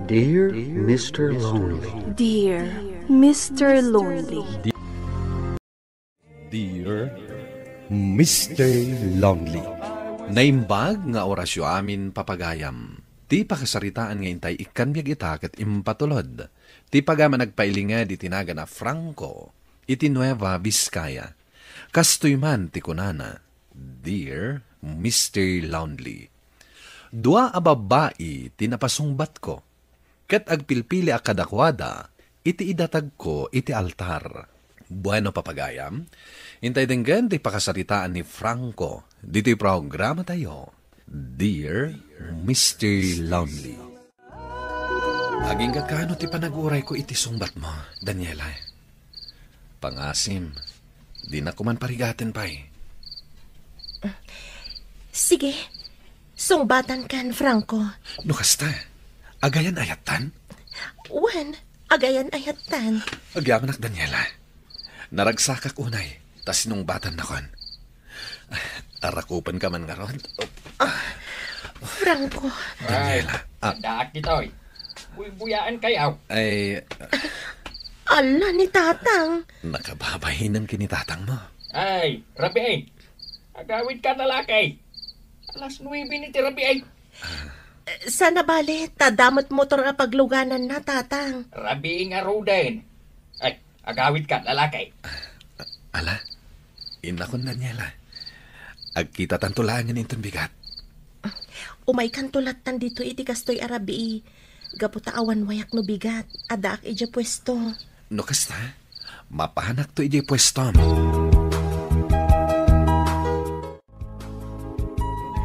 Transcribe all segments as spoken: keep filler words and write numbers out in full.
Dear Mister Lonely. Dear Mister Lonely. Dear Mister Lonely. Naimbag nga orasyo amin, papagayam. Ti pakasaritaan nga intay ikkan biag ita ket impatulod ti pagayam a nagpailinged iti nagan a Franco iti Nueva Vizcaya. Kastoy man ti kunana, Dear Mister Lonely. Dua a babbai ti napasungbatko, ket agpilpili a kadakuada iti idatagko iti altar. Bueno, papagayam, intay denggen ti pakasaritaan ni Franco ditoy programatayo, Dear Mister Lonely. Agingga kano ti panagurayko iti sungbatmo, Daniela. Pangasim, dinak man parigaten pay. Sige, sungbatan kan, Franco. No kasta, agayan ayattan? Wen, agayan ayattan. Agyamanak, Daniela. Naragsakak unay, ta sinungbatannakon. Arakupenka man ngarud. Franco. Daniela. Ah, daak ditoy. Buybuyaankayo. Ay, ala ni Tatang. Nakababainam ken ni Tatangmo. Ay, rabii. Agawidka, lalaki. Alas nuebe ni ti rabii. Saan a bale, ta damo met motor a paglugananna, Tatang. Rabii ngaruden. Ay, agawidka, lalaki. Ala, innakon, Daniela. Agkitatanto laengen inton bigat. Umaykanto lattan ditoy iti kastoy a rabii. Gapu ta awan wayak no bigat, addaak idiay puesto. No kasta, mapanakto idiay puestom.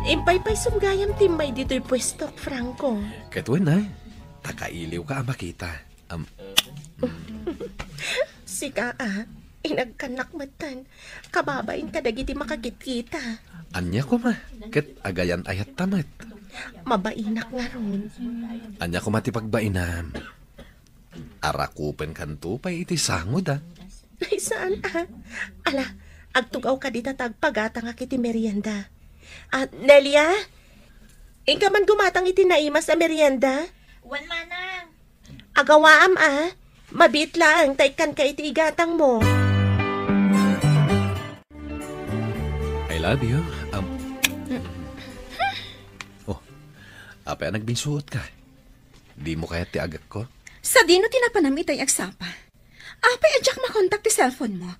Impay pay sumgayam ti immay ditoy puestok, Franco. Ket wen, ay, ta kailiwka a makita. Am, Sika, a, inagkannak metten. Kababain kadagiti makakitkita. Ania koma, ket agayan ayatta met. Mabainak ngarud. Ania koma ti pagbainam? Arakupenkanto pay iti sangod, a. Ay, saan, a? Ala, agtugawka dita ta agpagatangak iti merienda. A, Nelia? Inka man gumatang iti naimas a merienda? Wen, manang. Agawaam, a. Mabiit laeng ta ikkanka iti igatangmo. I love you. Um. Oh, apay a nagbinsuotka? Dimo kayat ti agekko? Sadino ti napanam itay agsapa? Apay a diak makontak ti cellphone mo?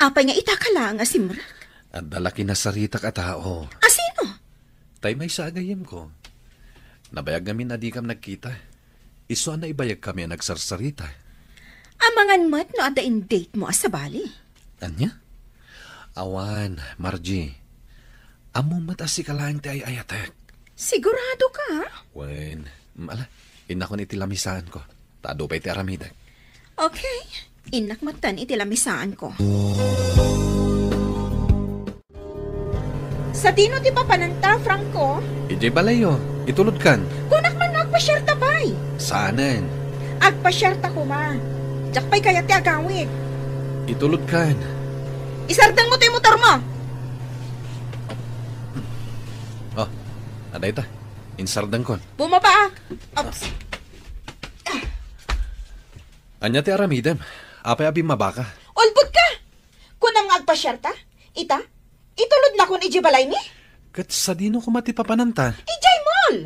Apay nga ita ka laeng a simrek? Adda la kinasaritak a tao. A sino? Tay maysa a gayyemko. Nabayag ngamin a dikam nagkita. Isu a naibayagkami a nagsarsarita. Amangan met no adda in-date mo a sabali. Ania? Awan, Margie. Ammom met a sika laeng ti ay-ayatek. Sigurado ka? Wen, mm, ala, innakon iti lamisaanko. Ta adu pay ti aramidek. Okay, innak metten iti lamisaanko. Sadino ti papananta, Franco? Idiay balayyo, itulodkan. Kunak man no agpasiarta pay. Saanen. Agpasiarta koma. Diak pay kayat ti agawid. Itulodkan. Isardengmo ti motormo. Oh, adda ita. Insardengkon. Bumabaak. Oops. Ania ti aramidem? Apay a bimmabaka? Ulbodka! Kunam nga agpasiarta? Ita? Itulodnakon idiay balaymi? Ket sadino koma ti papananta? Idiay mall!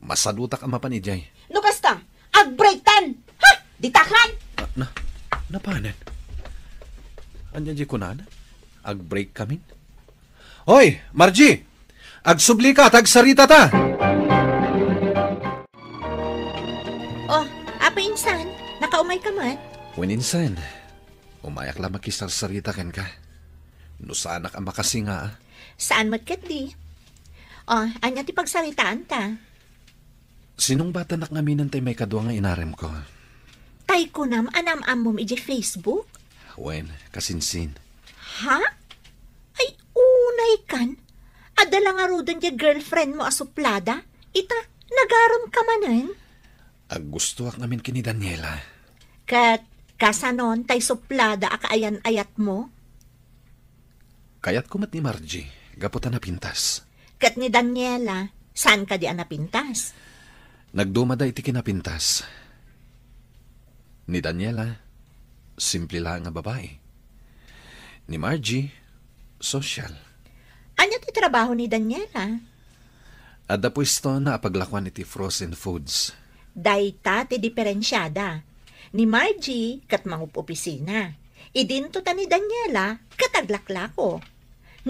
Masadutak a mapan idiay. No kasta, agbreaktan! Ha? Ditakan! Ah, na, napanen? Ania diay kunana? Agbreakkamin? Hoy, Margie! Agsublika ta agsaritata! Oh, apay insan, nakaumayka met? Wen insan, umayak la makisarsarita kenka. No saanak a makasinga, a. Saan met ketdi. Oh, ania ti pagsaritaanta? Sinungbatanak ngaminen tay maikadua nga inaremko. Tay kunam a naam-ammom idiay Facebook? Wen, kasinsin. Ha? Ay, unaykan. Adda la ngaruden diay girlfriendmo a suplada? Ita, nagaremka manen? Aggustoak ngamin ken ni Daniela. Ket kasanon tay suplada a kaayan-ayatmo? Kayatko met ni Margie, gapu ta napintas. Ket ni Daniela, saan kadi a napintas? Nagdumada iti kinapintas. Ni Daniela, simple laeng nga babai. Ni Margie, social. Ania ti trabaho ni Daniela? Adda puestona a paglakuan iti frozen foods. Dayta ti diferensiada. Ni Margie ket mangup-opisina. Idinto ta ni Daniela ket aglaklako.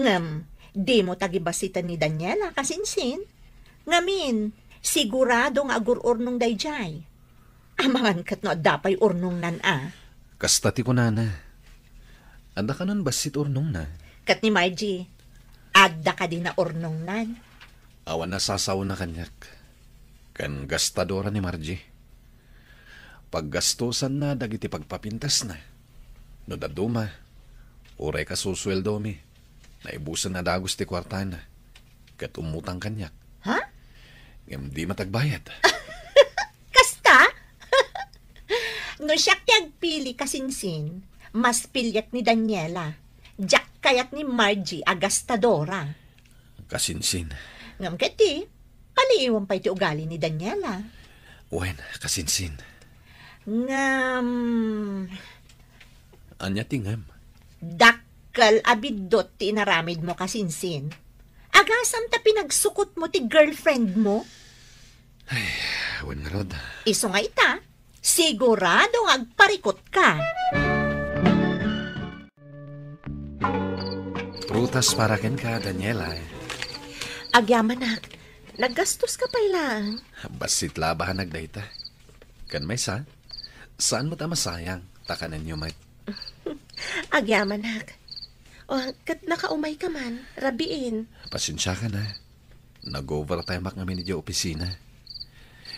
Ngem, dimo ta gibasiten ni Daniela, kasinsin. Ngamin, sigurado nga agur-urnong daydiay. Amangan ket no adda pay urnongnan a. Kasta ti kunana. Adda kanon bassit urnongna. Ket ni Margie, adda kadi na urnongnan? Awan a sasaona kaniak. Ken gastadora ni Margie. Paggastosanna dagiti pagpapintasna. No dadduma, uray kasusueldomi, naibusen a dagus ti kuartana, ket umutang kaniak. Ha? Ngem di met agbayad. Kasta? No siak ti agpili, kasinsin, mas piliek ni Daniela. Diak kayat ni Margie a gastadora. Kasinsin. Ngem ket ti, paliiwem pay ti ugali ni Daniela. Wen, kasinsin. Ngem, ania ti ngem? Dakkel a biddut ti inaramidmo, kasinsin. Agasam ta pinagsukotmo ti girlfriendmo? Ay, wen ngarud. Isu nga ita, sigurado nga agparikutka. Prutas para kenka, Daniela. Agyamanak, naggastoska pay laeng. Bassit labahanag dayta. Ken maysa, saan met a masayang, ta kanenyo met. Agyamanak. O, ket nakaumayka man, rabiin. Pasensiakan a. Nag-overtime-ak ngamin idiay opisina.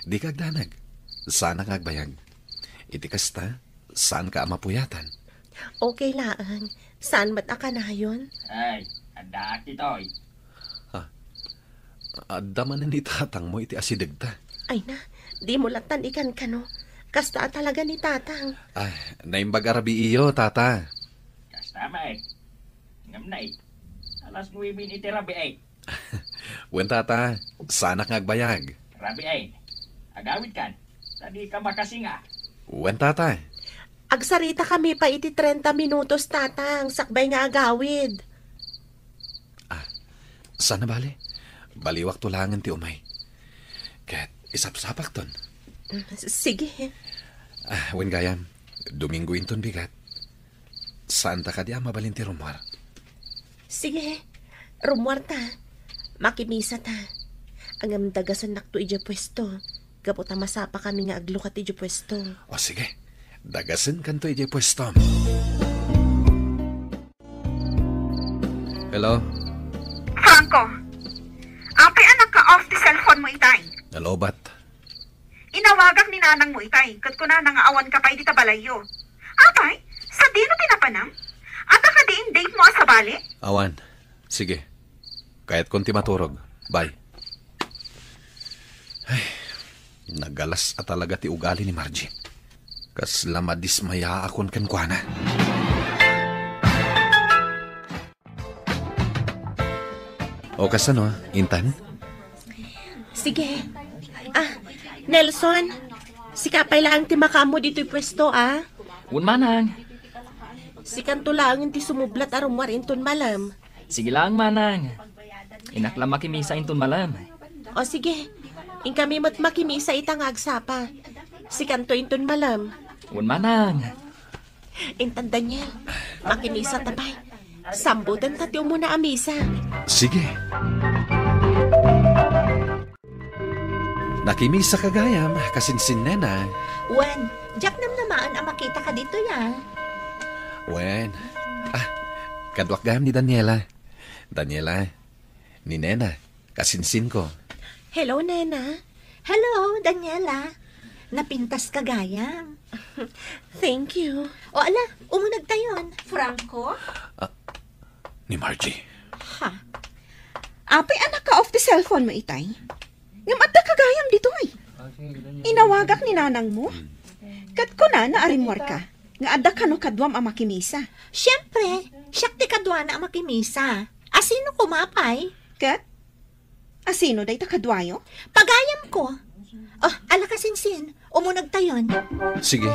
Dika agdanag. Saanak nga agbayag. Iti kasta, saanka a mapuyatan. Okay laeng. Saan met a kanayon? Ay, addaak ditoy. Ah, adda manen ni tatangmo iti asidegta. Ay na, dimo lattan ikankano. Kasta a talaga ni tatang. Ah, naimbag a rabii, tata. Kasta met. Ngem nay, alas nuebe iti rabii. Wen, tata, saanak nga agbayag. Rabii, agawidkan, ta dika makasinga. Wen, tata. Agsaritakami pay iti trenta minutos, tatang, sakbay nga agawid. Ah, saan a bale? Baliwakto laengen ti umay. Ket isapsapakton. Sige. Ah, wen gayam, Domingo inton bigat. Saanta kadi a mabalin ti rummuar? Sige, rummuarta. Makimisata. Ngem dagasennakto idiay puesto. Gapu ta masapakami nga aglukat idiay puesto. O sige, dagasenkanto idiay puestom. Hello? Franco, apay a naka-off ti cellphone mo itay? Nalobat. Inawagak ni nanangmo itay, ket kunana nga awanka pay dita balayyo. Apay, sadino ti napanam? Adda kadi in date mo a sabali? Awan. Sige. Kayatkon ti maturog. Bye. Ay, nagalas a talaga ti ugali ni Margie. Kasla madismayaakon kenkuana. O, kasano, intan? Sige. Ah, Nelson, sika pay laeng ti makaammo ditoy puesto, a? Wen, manang. Sikanto laeng ti sumublat a rummuar inton malem. Sige laeng, manang. Innak la makimisa inton malem. O, sige. Inkami met makimisa ita nga agsapa. Sikanto inton malem. Wen, manang. Intan Daniel, makimisata pay. Sambutenta ti umuna a misa. Sige. Nakimisaka gayam, kasinsin, nena. Wen, diak namnamaen a makitaka ditoy, a. Wen. Ah, kaduak gayam ni Daniela. Daniela, ni nena, kasinsinko. Hello, nena. Hello, Daniela. Napintaska gayam. Thank you. O ala, umunegtayon. Franco? Ah, ni Margie. Ha? Apay a naka-off ti cellphone mo itay? Ngem addaka gayam ditoy. Inawagak ni nanangmo. Ket kunana a rimmuarka nga adda kano kaduam a makimisa. Siempre, siak ti kaduana a makimisa. Asino koma pay? Ket asino dayta kaduayo? Pagayamko. Oh, ala ka, Sinsin. Umunegtayon. Sige.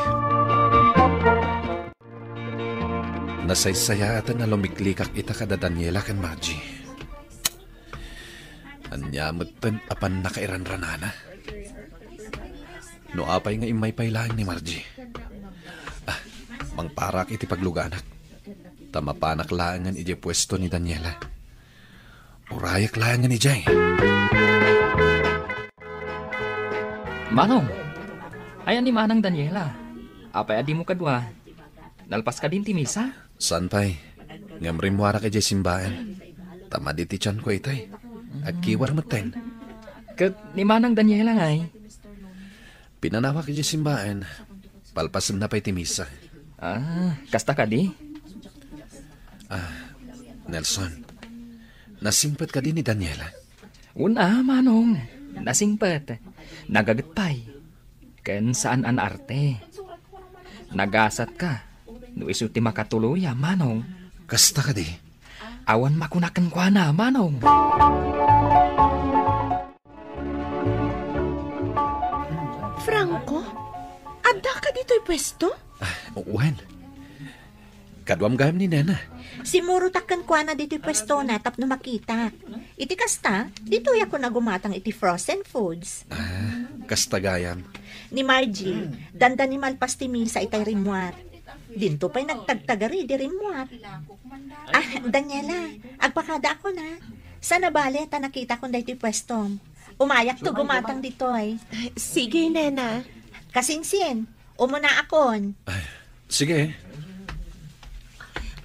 Nasaysayaaten a lumiklikak ita kada Daniela ken Margie. Ania metten a pannakairanranana? No apay nga immay pay laeng ni Margie? Ah, mangparak iti pagluganak. Ta mapanak laengen idiay puesto ni Daniela. Urayak laengen idiay. Manong, ayan ni Manang Daniela. Apay a dimo kadua? Nalpas kadin ti misa? Saan pay. Ngem rimmuarak idiay simbaen. Ta madi ti tianko itay. Agkiwar metten. Ket ni Manang Daniela ngay? Pinanawak idiay simbaen. Palpasenna pay ti misa. Ah, kasta kadi? Ah, Nelson, nasingpet kadi ni Daniela? Una, Manong. Nasingpet. Nagaget pay. Ken saan a naarte. Nagasat ka. No isu ti makatuloya, Manong. Kasta kadi? Awan makuna kenkuana, Manong. Franco, adda ka ditoy puesto? Ah, wen. Kaduam gayam ni Nena. Simmurotak kenkuana ditoy puestona tapno makitak. Iti kasta, ditoyak gumatang iti frozen foods. Ah, kasta gayam. Ni Margie, dandani malpas ti misa itay rimmuar. Dinto pay nagtagtagari di rimmuar. Ah, Daniela, agpakadaakon a. Saan a bale ta nakitakon daytoy puestom. Umayakto gumatang ditoy. Sige, Nena. Kasinsin, umunaakon. Ay, sige.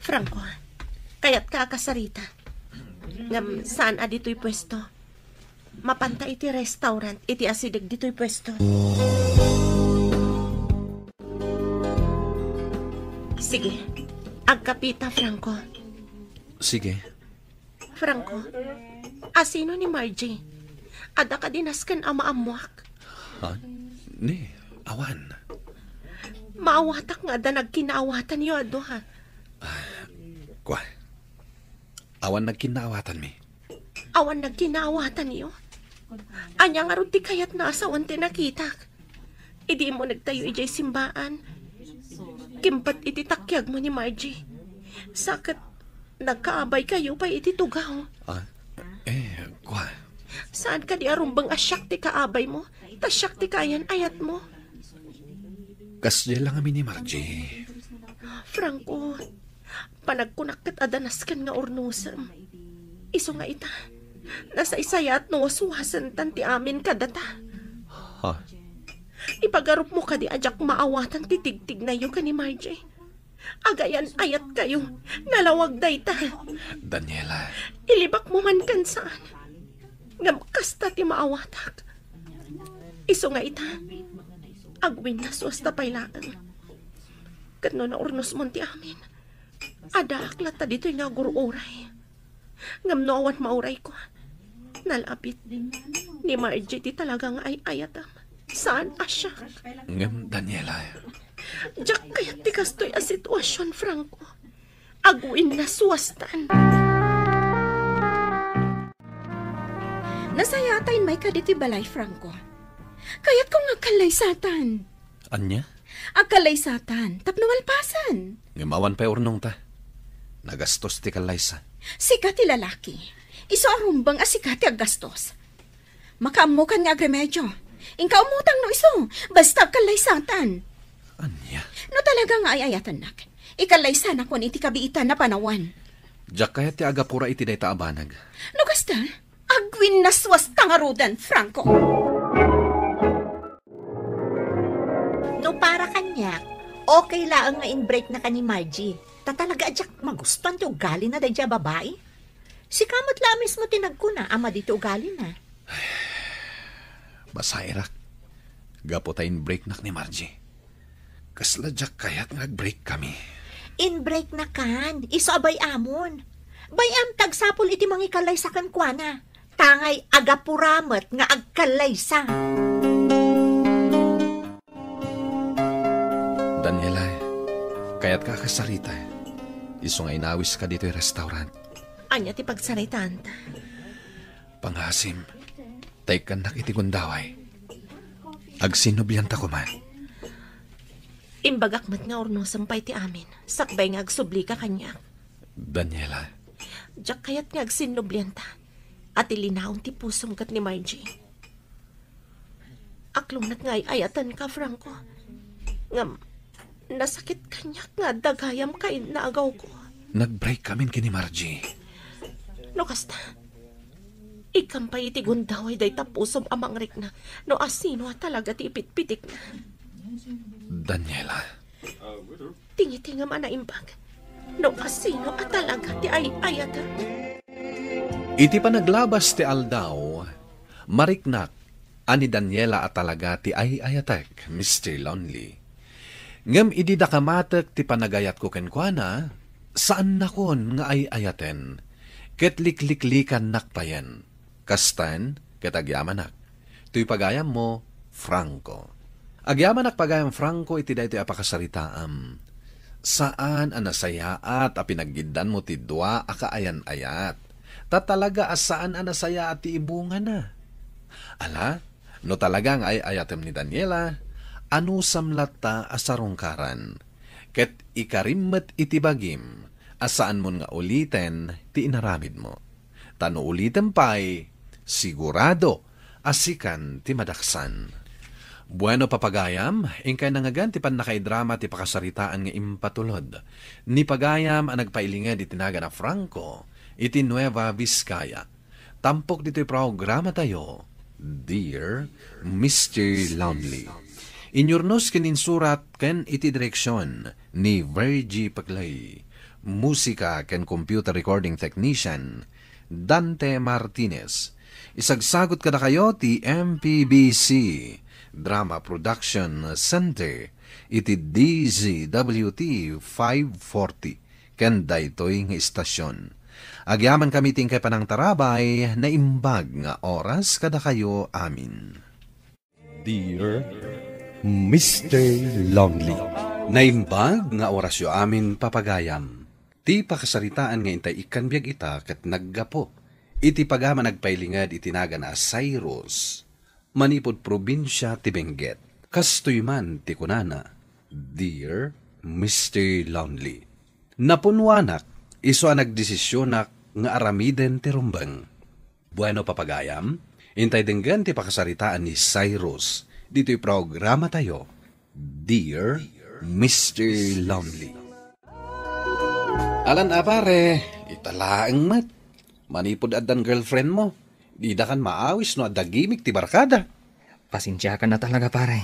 Franco, kayatka a kasarita. Ngem saan a ditoy puesto. Mapanta iti restaurant iti asideg ditoy puesto. Sige, agkapita, Franco. Sige. Franco, asino ni Margie? Adda kadi nasken a maammoak? Ha? Ni, awan. Maawatak nga adda nagkinaawatanyo a dua. Kua, awan nagkinnaawatanmi. Awan nagkinnaawatanyo? Ania ngarud ti kayatna a sawen ti nakitak? Idi immunegtayo idiay simbaan, kimpet iti takiagmo ni Margie. Sa ket nagkaabaykayo pay iti tugaw. Ah, eh, kua. Saan kadi a rumbeng a siak ti kaabaymo, ta siak ti kaayan-ayatmo? Kasdiay la ngamin ni Margie. Franco, panagkunak ket adda nasken nga urnosem. Isu nga ita, nasaysayaat no waswasentan ti amin kadata. Ha? Ipagarupmo kadi a diak maawatan ti tigtignayo ken ni Margie? Agayan-ayatkayo, nalawag dayta. Daniela. Ilibakmo man ken saan. Ngem kasta ti maawatak. Isu nga ita, agwinnaswasta pay laeng. Ket no naurnosmon ti amin, addaak latta ditoy nga agur-uray. Ngem no awan maurayko, nalabit, ni Margie ti talaga nga ay-ayatem. Saan a siak. Ngem, Daniela. Diak kayat ti kastoy a situasion, Franco. Agwinnaswastan. Nasayaaten maikadi ti balay, Franco. Kayatko nga agkallaysatan. Ania? Agkallaysatan, tapno malpasen. Ngem awan pay urnongta. Nagastos ti kallaysa. Sika ti lalaki. Isu a rumbeng a sika ti aggastos. Makaammokan nga agremedio. Inka umutang no isu, basta agkallaysatan. Ania? No talaga nga ay-ayatennak, ikallaysanakon iti kabiitan a panawan. Diak kayat ti agapura iti dayta a banag. No kasta, agwinnaswasta ngaruden, Franco. No para kaniak, okay laeng nga in-breaknaka ni Margie. Ta talaga a diak magustuan ti ugalina daydiay a babai. Sika met la a mismo ti nagkuna a madi ti ugalina. Masairak. Gapu ta in-breaknak ni Margie. Kasla diak kayat nga ag-break kami. In-breaknakan, isu a bay-amon. Bay-am ti agsapul iti mangikallaysa kenkuana. Tangay agapura met nga agkallaysa. Daniela, kayatka a kasarita. Isu nga inawiska ditoy restaurant. Ania ti pagsaritaanta? Pangasim, ta ikkannak iti gundaway. Agsinnublianta koma. Imbagak met nga urnosem pay ti amin, sakbay nga agsublika kaniak. Daniela. Diak kayat nga agsinnublianta. Ati linaon ti pusom ket ni Margie. Aklonget nga ay-ayatenka, Franco. Ngem, nasakit kaniak nga adda gayam kainnagawko. Nag-break kamin ken ni Margie. No kasta, ikkan pay iti gundaway dayta pusom a mangrikna no asino a talaga ti ipitpitikna. Daniela. Tingitingam a naimbag no asino a talaga ti ay-ayatek. Iti panaglabas ti aldaw, mariknak a ni Daniela a talaga ti ay-ayatek, Mister Lonely. Ngem idi dakamatek ti panagayatko kenkuana, saannakon nga ay-ayaten, ket likliklikannak payen. Kastaen ket agyamanak. Toy pagayammo, Franco. Agyamanak pagayam Franco iti daytoy a pakasaritaam. Saan a nasayaat a pinaggiddanmo ti dua a kaayan-ayat. Ta talaga a saan a nasayaat ti ibungana. Ala, no talaga nga ay-ayatem ni Daniela, anusam latta a sarungkaran. Ket ikarim met iti bagim a saanmon nga uliten ti inaramidmo. Ta no ulitem pay, sigurado a sikan ti madaksan. Bueno, papagayam, inkay nangngegan ti pannakaidrama ti pakasaritaan nga impatulod ni pagayam a nagpailinged iti nagan a Franco iti Nueva Vizcaya. Tampok ditoy programatayo, Dear Mister Lonely. Inyurnos ken insurat ken iti direksion ni Virgie Paclay. Musika ken computer recording technician, Dante Martinez. Isagsagut kadakayo ti M P B C Drama Production Center iti D Z W T five forty ken daytoy nga istasion. Agyamankami ti inkay panangtarabay, naimbag nga oras kadakayo amin. Dear Mister Lonely. Naimbag nga orasyo amin, papagayam. Ti pakasaritaan nga intay ikkan biag ita ket naggapu iti pagayam a nagpailinged iti nagan a Cyrus, manipud probinsia ti Benguet. Kastoy man ti kunana, Dear Mister Lonely. Napunnuanak isu a nagdesisionak nga aramiden ti rumbeng. Bueno, papagayam, intay denggen ti pakasaritaan ni Cyrus ditoy programatayo, Dear Mister Lonely. Alan a pare, ita laeng met. Manipud addan girlfriend mo, didakan maawis no adda gimik ti barkada. Pasensiakan a talaga, pare.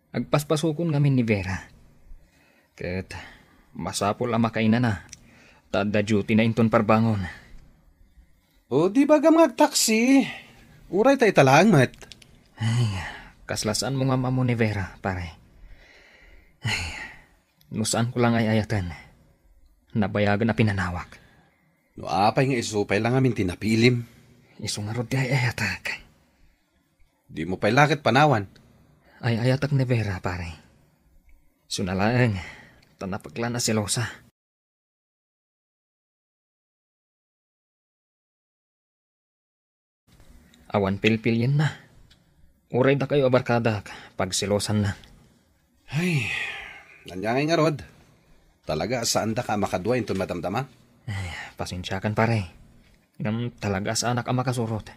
Agpaspasukon ngamin ni Vera. Ket masapul a makainana, ta adda duty na inton parbangon. O, di bagam nga agtaksi? Uray ta ita laeng met. Ay, kasla saanmo nga ammo ni Vera, pare. Ay, no saanko lang ay-ayaten, nabayagen a pinanawak. No apay nga isu pay lang amin ti napilim? Isu ngarud ti ay-ayatek. Dimo pay la ket panawan. Ay-ayatek ni Vera, pare. Suna laeng, ta napeklan a selosa. Awan pilpilienna. Uray dakayo a barkadak, pagselosanna. Ay, ania ngay ngarud? Talaga a saandaka a makadua inton madamdama? Ay, pasensiakan, pare. Ngem talaga a saanak a makasurot.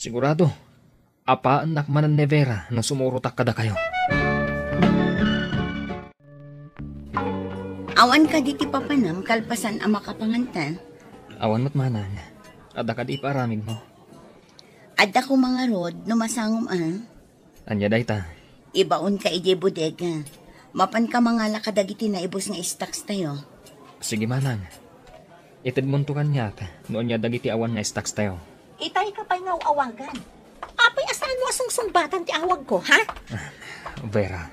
Sigurado, apaannak manen ni Vera no sumurotak kadakayo. Awan kadi ti papanam kalpasan a makapanganten? Awan met manang. Adda kadi ipaaramidmo? Adda koma ngarud no masangom a. Ania dayta? Ibaonka idiay bodega. Mapanka mangala kadagiti naibus nga stocks tayo. Sige manang. Itedmonto kaniak no ania dagiti awan nga stocks tayo. Itay ka pay nga aw-awagan. Apay a saanmo a sungsungbatan ti awagko, ha? Vera,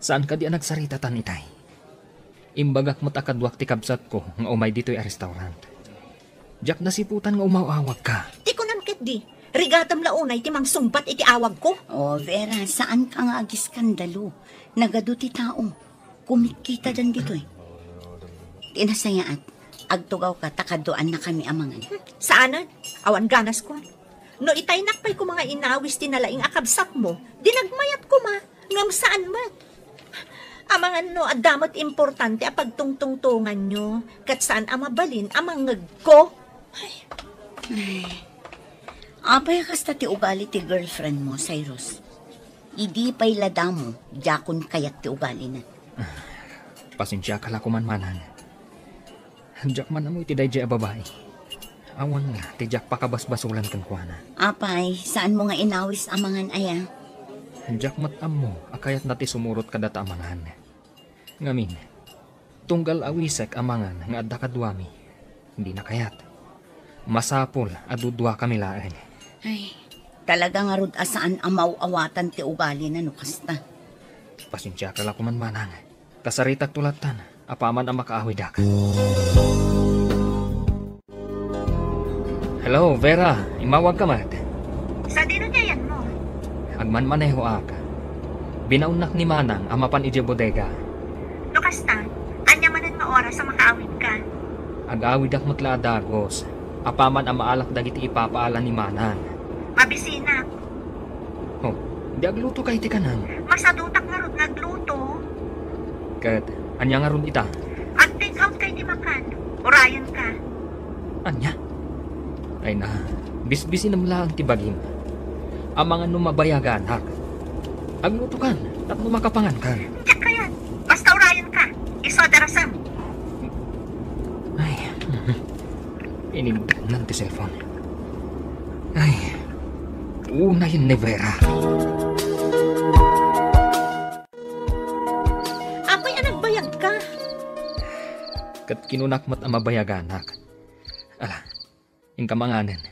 saan kadi a nagsaritatan itay? Imbagak met a kaduak ti kabsatko nga umay ditoy a restaurant. Diak nasiputan nga umaw-awagka. Ti kunam ketdi, rigatem la unay ti mangsungbat iti awagko. Oh, Vera, saanka nga agiskandalo. Nagadu ti tao. Kumitkitadan ditoy. Ti nasayaat, agtugawka ta kaduannakami a mangan. Saanen, awan ganasko. No itaynak pay koma nga inawis ti nalaing a kabsatmo, di nagmayat koma, ngem saan met. Amangan no adda met importante a pagtungtungtonganyo, ket saan a mabalin a mangngegko. Ay. Ay. Apay a kasta ti ugali ti girlfriend mo, Cyrus? Idi pay la damo, diakon kayat ti ugalina. Pasensiaka la koman, manang. Diak man ammo iti daydiay a babai. Awan nga ti diak pakabasbasolan kenkuana. Apay, saanmo nga inawis amangan aya? Diak met ammo a kayatna ti sumurot kadata amangan. Ngamin, tunggal awisek amangan nga adda kaduami, dina kayat. Masapul a duduakami laeng. Ay, talaga ngarud a saan a maaw-awatan ti ugalina no kasta. Pasensiaka la koman, manang. Kasaritakto lattan, apaman a makaawidak. Hello, Vera. Immawagka met. Sadino ti ayanmo? Agmanmanehoak. Binaonnak ni manang a mapan idiay bodega. No kasta, ania manen nga oras a makaawidka? Agawidak met la a dagus, apaman a maalak dagiti ipapaala ni manang. Mabisinak. Oh, di aglutoka iti kanem? Masadutak ngarud nga agluto. Ket ania ngarud ita? Ag-take outka iti makan. Urayenka. Ania? Ay na, bisbisinem laeng ti bagim. Amangan no mabayaganak. Aglutokan tapno makapangankan. Diak kayat. Basta urayenka. Isu a darasem. Ay, mhm. Inigdaknan ti cellphone. Ay, unayen ni Vera. Apay a nagbayagka? Ket kinunak met a mabayaganak. Ala, inka manganen.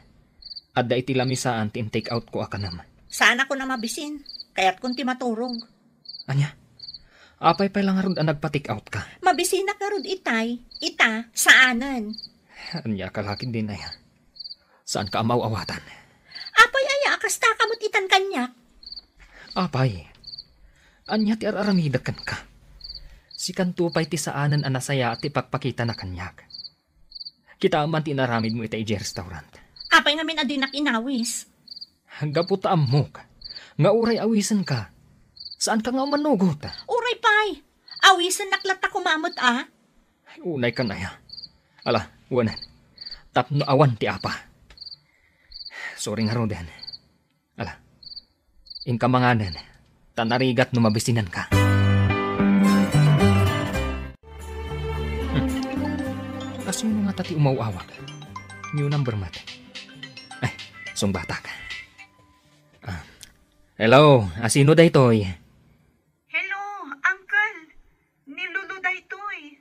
Adda iti lamisaan ti in-take outko a kanem. Saanakon a mabisin. Kayatkon ti maturog. Ania? Apay pay la ngarud a nagpa-take outka? Mabisinak ngarud itay. Ita, saanen. Ania ka la ketdin aya? Saanka a maaw-awatan? Apay aya a kastaka met itan kaniak? Apay, ania ti ar-aramidek kenka? Sikanto pay ti saanen a nasayaat ti ipakpakitana kaniak. Kitaem man ti inaramidmo ita idiay restaurant. Apay ngamin a dinak inawis? Gapu ta ammok nga uray awisenka, saanka nga umanugot. Uray pay, awisennak latta koma met a. Ay, unaykan aya. Ala, wen. Tapno awan ti apa. Sorry ngaruden. Ala, inka manganen, ta narigat no mabisinanka. Hmm. Asino ngata ti umaw-awag? New number met. Ay, sungbatak. Ah, hello, asino daytoy? Hello, Uncle. Ni Lolo daytoy.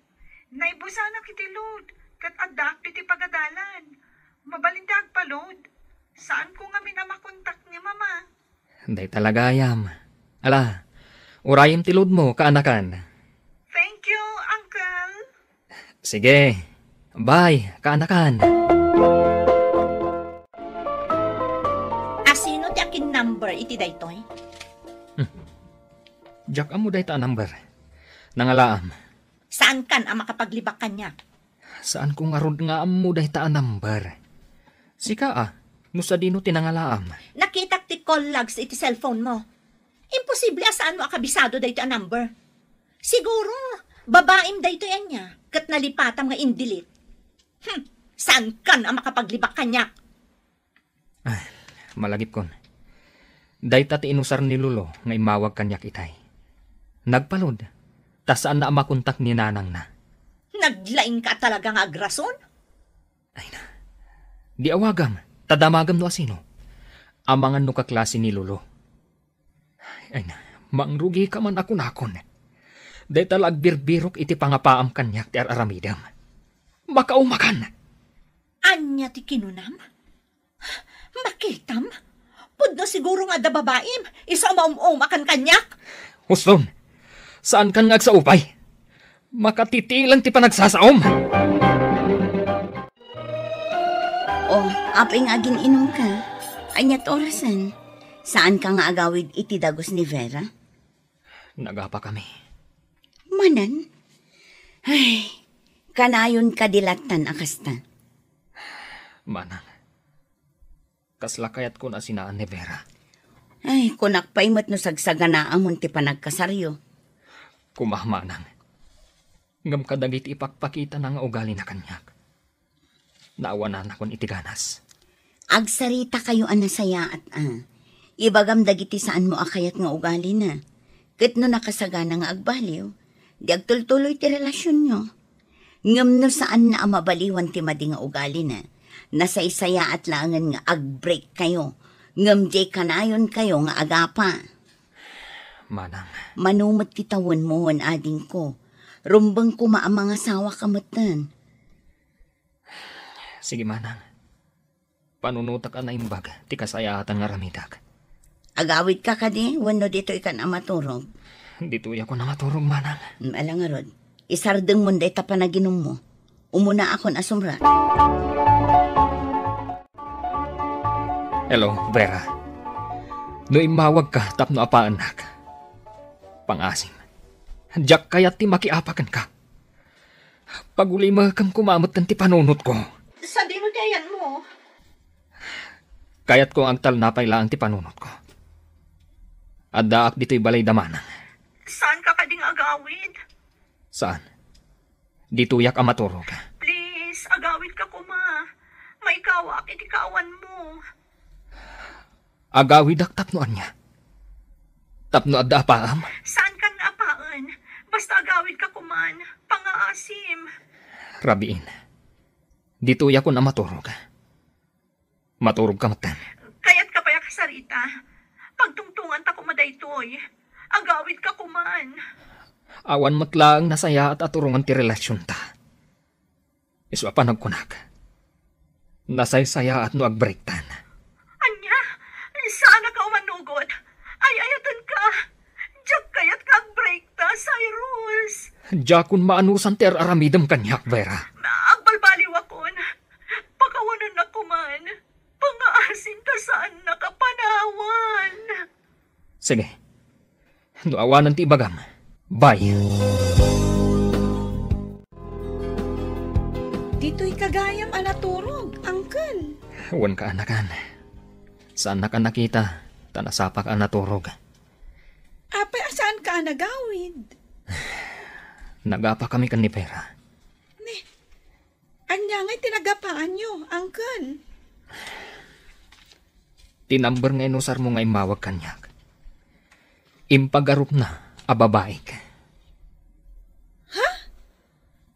Naibusanak iti load, ket addaak iti pagadalan. Mabalin ti agpa-load. Saanko ngamin a makontak ni Mama. Dayta la gayam. Ala, urayem ti loadmo, kaanakan. Thank you, Uncle. Sige. Bye, kaanakan. Asino ti akin number iti daytoy? Hmm. Diak ammo dayta a number. Nangalaam. Saankan a makapaglibak kaniak? Saanko ngarud nga ammo dayta a number. Sika a, no sadino ti nangalaam? Nakitak ti call logs iti cellphone mo. Imposible a saanmo a kabisado daytoy a number. Siguro, babaim daytoy ania, ket nalipatam nga in-delete. Hmm, saankan a makapaglibak kaniak? Ay, malagipkon. Dayta ti inusar ni Lolo nga immawag kaniak itay. Nagpa-load, ta saanna a makontak ni nanangna. Naglaingka talaga nga agrason? Ay na. Di awagam, ta damagem no asino. Amangan no kaklase ni Lolo. Ay na, mangrugika man a kunakon. Dayta la agbirbirok iti pangapaam kaniak ti ar-aramidem. Makaumakan! Ania ti kinunam? Makitam? Pudno siguro nga adda babaim, isu a maum-umakan kaniak? Huston, saankan nga agsaupay? Makatitilan ti panagsasaom! Oh, apay nga agin-inumka? Aniat orasen? Saanka nga agawid iti dagus ni Vera? Nagapakami. Manen? Ay, kanayon kadi lattan a kasta. Manang, Kasla kayatkon a sinaan ni Vera. Ay, kunak pay met no sagsaganaamon ti panagkasaryo. Kumamanang. Ngem kadagiti ipakpakitana nga ugalina kaniak, naawananakon iti ganas. Agsarita kayo a nasayaat a. Ibagam dagiti saanmo a kayat nga ugalina. Ket no nakasagana nga agbaliw, di agtultuloy ti relasionyo. Ngem no saanna a mabaliwan ti madi nga ugalina, nasaysayaat laengen nga agbreak kayo, ngem diay kanayon kayo nga agapa. Manang. Mano met ti tawenmo wen adingko. Rumbeng koma a mangasawa ka metten. Sige, manang. Panunotak a naimbag ti kasayaatan nga aramidek. Agawid ka kadi wenno ditoy kan a maturog? Ditoy ako na maturog, manang. Mm, ala ngarud. Isardengmon dayta panaginummo. Umuna akon a sumrek. Hello, Vera. No immawag ka tapno apaannak, pangasim. Diak kayat ti makiapa kenka. Pagulimekem koma metten ti panunotko. Sadino ti ayanmo? Kayatko nga agtalna pay laeng ti panunotko. Addaak ditoy balay da manang. Saan ka kadi nga agawid? Saan? Ditoyak a maturog. Please, agawid ka koma. Maikawaak iti kaawanmo. Agawidak tapno ania? Tapno adda apaam? Saan kan nga apaen? Basta agawid ka koman. Pangaasim. Rabiin. Ditoyakon a maturog. Maturog ka metten. Kayat ka pay a kasarita? Pagtungtongan ta koma daytoy. Agawid ka koman. Awan met laeng nasayaat a turongen ti relasionta. Isu a panagkunak, nasaysayaat no agbreaktan. Ania? Saan a ka umanugot? Ay-ayaten ka. Diak kayat nga agbreakta, Cyrus. Diakon maanusan ti ar-aramidem kaniak, Vera. Agbalbaliwakon. Pakawanennak koman. Pangaasim ta saannak a panawan. Sige. No awanen ti ibagam, bye. Ditoy ka gayam a naturog, Uncle. Wen ka, anakan. Saannak a nakita, ta nasapak a naturog. Apay a saan ka a nagawid? Nagapa kami ken ni Vera. Ni, Ania ngay ti nagapaanyo, Uncle? Ti number nga inusarmo nga immawag kaniak, impagarupna a babaik. Ha?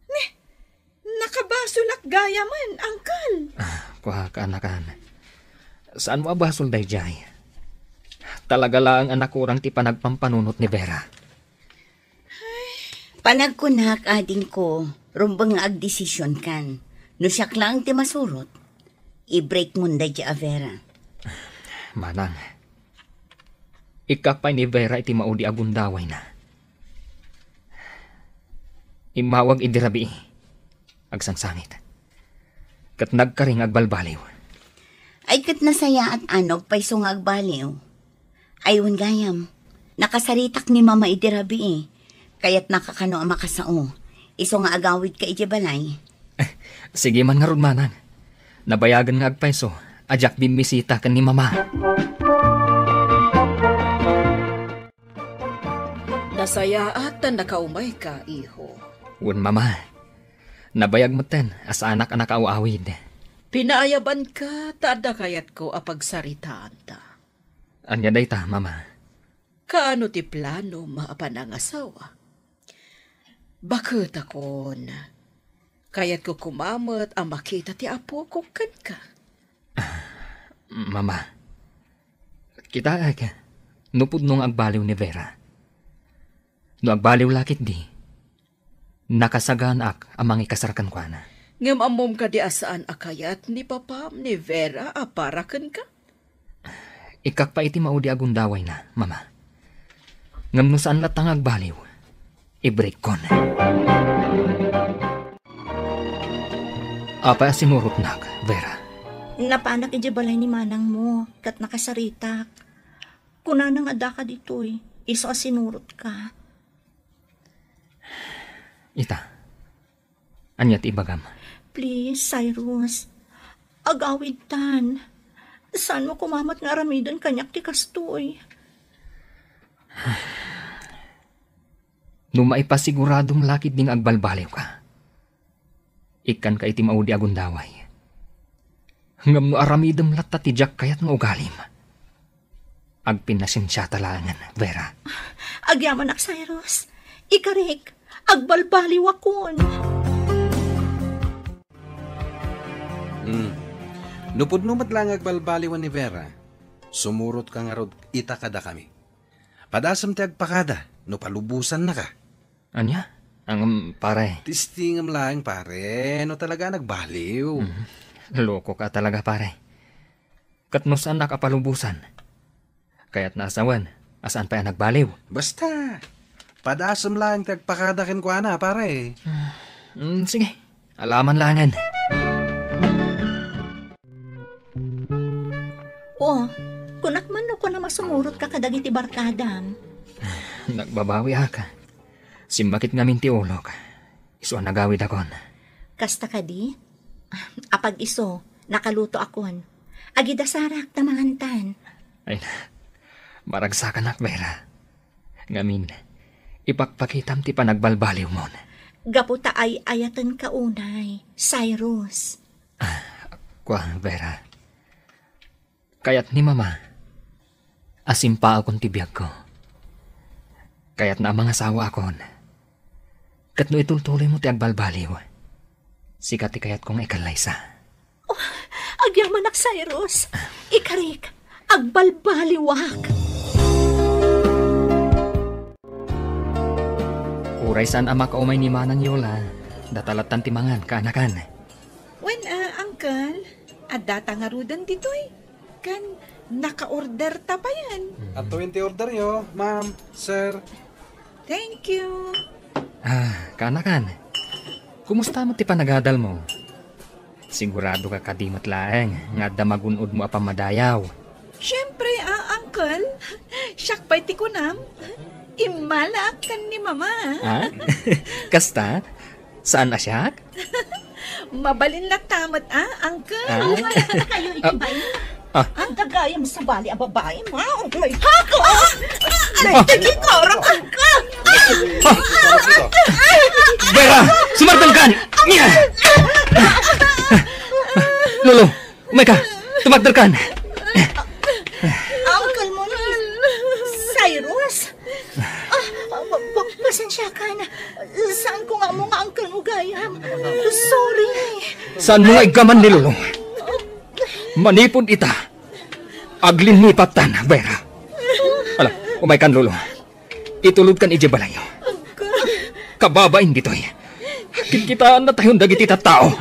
Ni, nakabasolak gayamen, Uncle. Ah, kuak, anakan. Saanmo a basol daydiay? Talaga laeng a nakurang ti panagpampanunot ni Vera. Panagkunak, adingko, rumbeng nga agdesisionkan. No siak laeng ti masurot, i-breakmon daydiay a Vera. Manang, ikkak pay ni Vera iti maudi a gundawayna. Immawag idi rabii. Agsangsangit. Ket nagkari nga agbalbaliw. Ay, ket nasayaat a no agpayso nga agbaliw. Ay, wen gayam, nakasaritak ni Mama idi rabii. Kayatnaka kano a makasao. Isu nga agawidka idiay balay. Sige man ngarud, manang. Nabayagen nga agpayso a diak bimmisita ken ni Mama. Nasayaat ta nakaumayka, iho. Wen, Mama. Nabayag metten a saanak a nakaaw-awid. Pinaayabanka ta adda kayatko a pagsaritaanta. Ania dayta, Mama? Kaano ti planom a panangasawa? Baketakon, kayatko koma met a makita ti apok kenka. Mama, kitaek no pudno nga agbaliw ni Vera. No agbaliw la ketdi, nakasaganaak a mangikasar kenkuana. Ngem ammom kadi a saan a kayat ni papam ni Vera a para kenka? Ikkak pay iti maudi a gundawayna, Mama. Ngem no saan latta nga agbaliw, ibreakkon. Apay a sinurotnak, Vera? Napanak idiay balay ni manangmo, ket nakasaritak. Kunana nga addaka ditoy, isu a sinurotka. Ita, ania ti ibagam? Please, Cyrus. Agawidtan. Saanmo koma met nga aramiden kaniak ti kastoy. No maipasiguradom la ketdi nga agbalbaliwka, ikkanka iti maudi a gundaway. Ngem no aramidem latta ti diak kayat nga ugalim, agpinnasensiata laengen, Vera. Agyamanak, Cyrus. Ikarik, agbalbaliwakon. Hmm. No pudno met la nga agbalbaliwan ni Vera, sumurotka ngarud ita kadakami. Padasem ti agpakada no palubosannaka. Ania? Ngem, pare. Testingem laeng, pare, no talaga a nagbaliw. Mhm. Lokoka talaga, pare. Ket no saannak a palubosan, kayatna a sawen a saan pay a nagbaliw. Basta, padasem laeng ti agpakada kenkuana, pare. Mm, sige. Alaman laengen. O, kunak man no kunam a sumurotka kadagiti barkadam. Nagbabawiak. Simmakit ngamin ti ulok. Isu a nagawidakon. Kasta kadi? Apag-isu, nakalutoakon. Agidasarak ta mangantan. Ay, maragsakanak, Vera. Ngamin, ipakpakitam ti panagbalbaliwmon. Gapu ta ay-ayatenka unay, Cyrus. Ah, kua, Vera. Kayat ni Mama a simpaakon ti biagko. Kayatna a mangasawaakon. Ket no itultuloymo ti agbalbaliw, sika ti kayatko nga ikallaysa. Oh, agyamanak, Cyrus. Ikarik, agbalbaliwak. Uray saan a makaumay ni Manang Yola, data lattan ti mangan, kaanakan. Wen, ah, Uncle, addata ngaruden ditoy? Ken naka-order ta payen. Adtoyen ti orderyo, ma'am, sir. Thank you. Ah, kaanakan. Kumusta met ti panagadalmo? Siguradoka kadi met laeng nga adda magun-odmo a pammadayaw. Siempre, ah, Uncle. Siak pay ti kunam. Immalaak ken ni Mama. Ah? Kasta? Saan a siak? Mabalin latta met, ah, Uncle? Ah? Kayo iti Ah. bayan. Ah. Ang dagayam sabali a babae, ma. Oh my God! Ah! Ay, tagi ko, Uncle! Ah! Vera! Sumardengkan! Lolo! Umayka! Tumakderkan! Uncle mo ni Cyrus? Ah, pa-, pa-, pasensiakan. Saanko nga ammo nga uncle mo gayam. Sorry. Saanmo nga iggaman ni Lolo? Manipud ita, aglinnipattan, Vera. Ala, umaykan, Lolo. Itulodkan idiay balayyo. Kababain ditoy. Kitkitaannatayon dagiti tattao.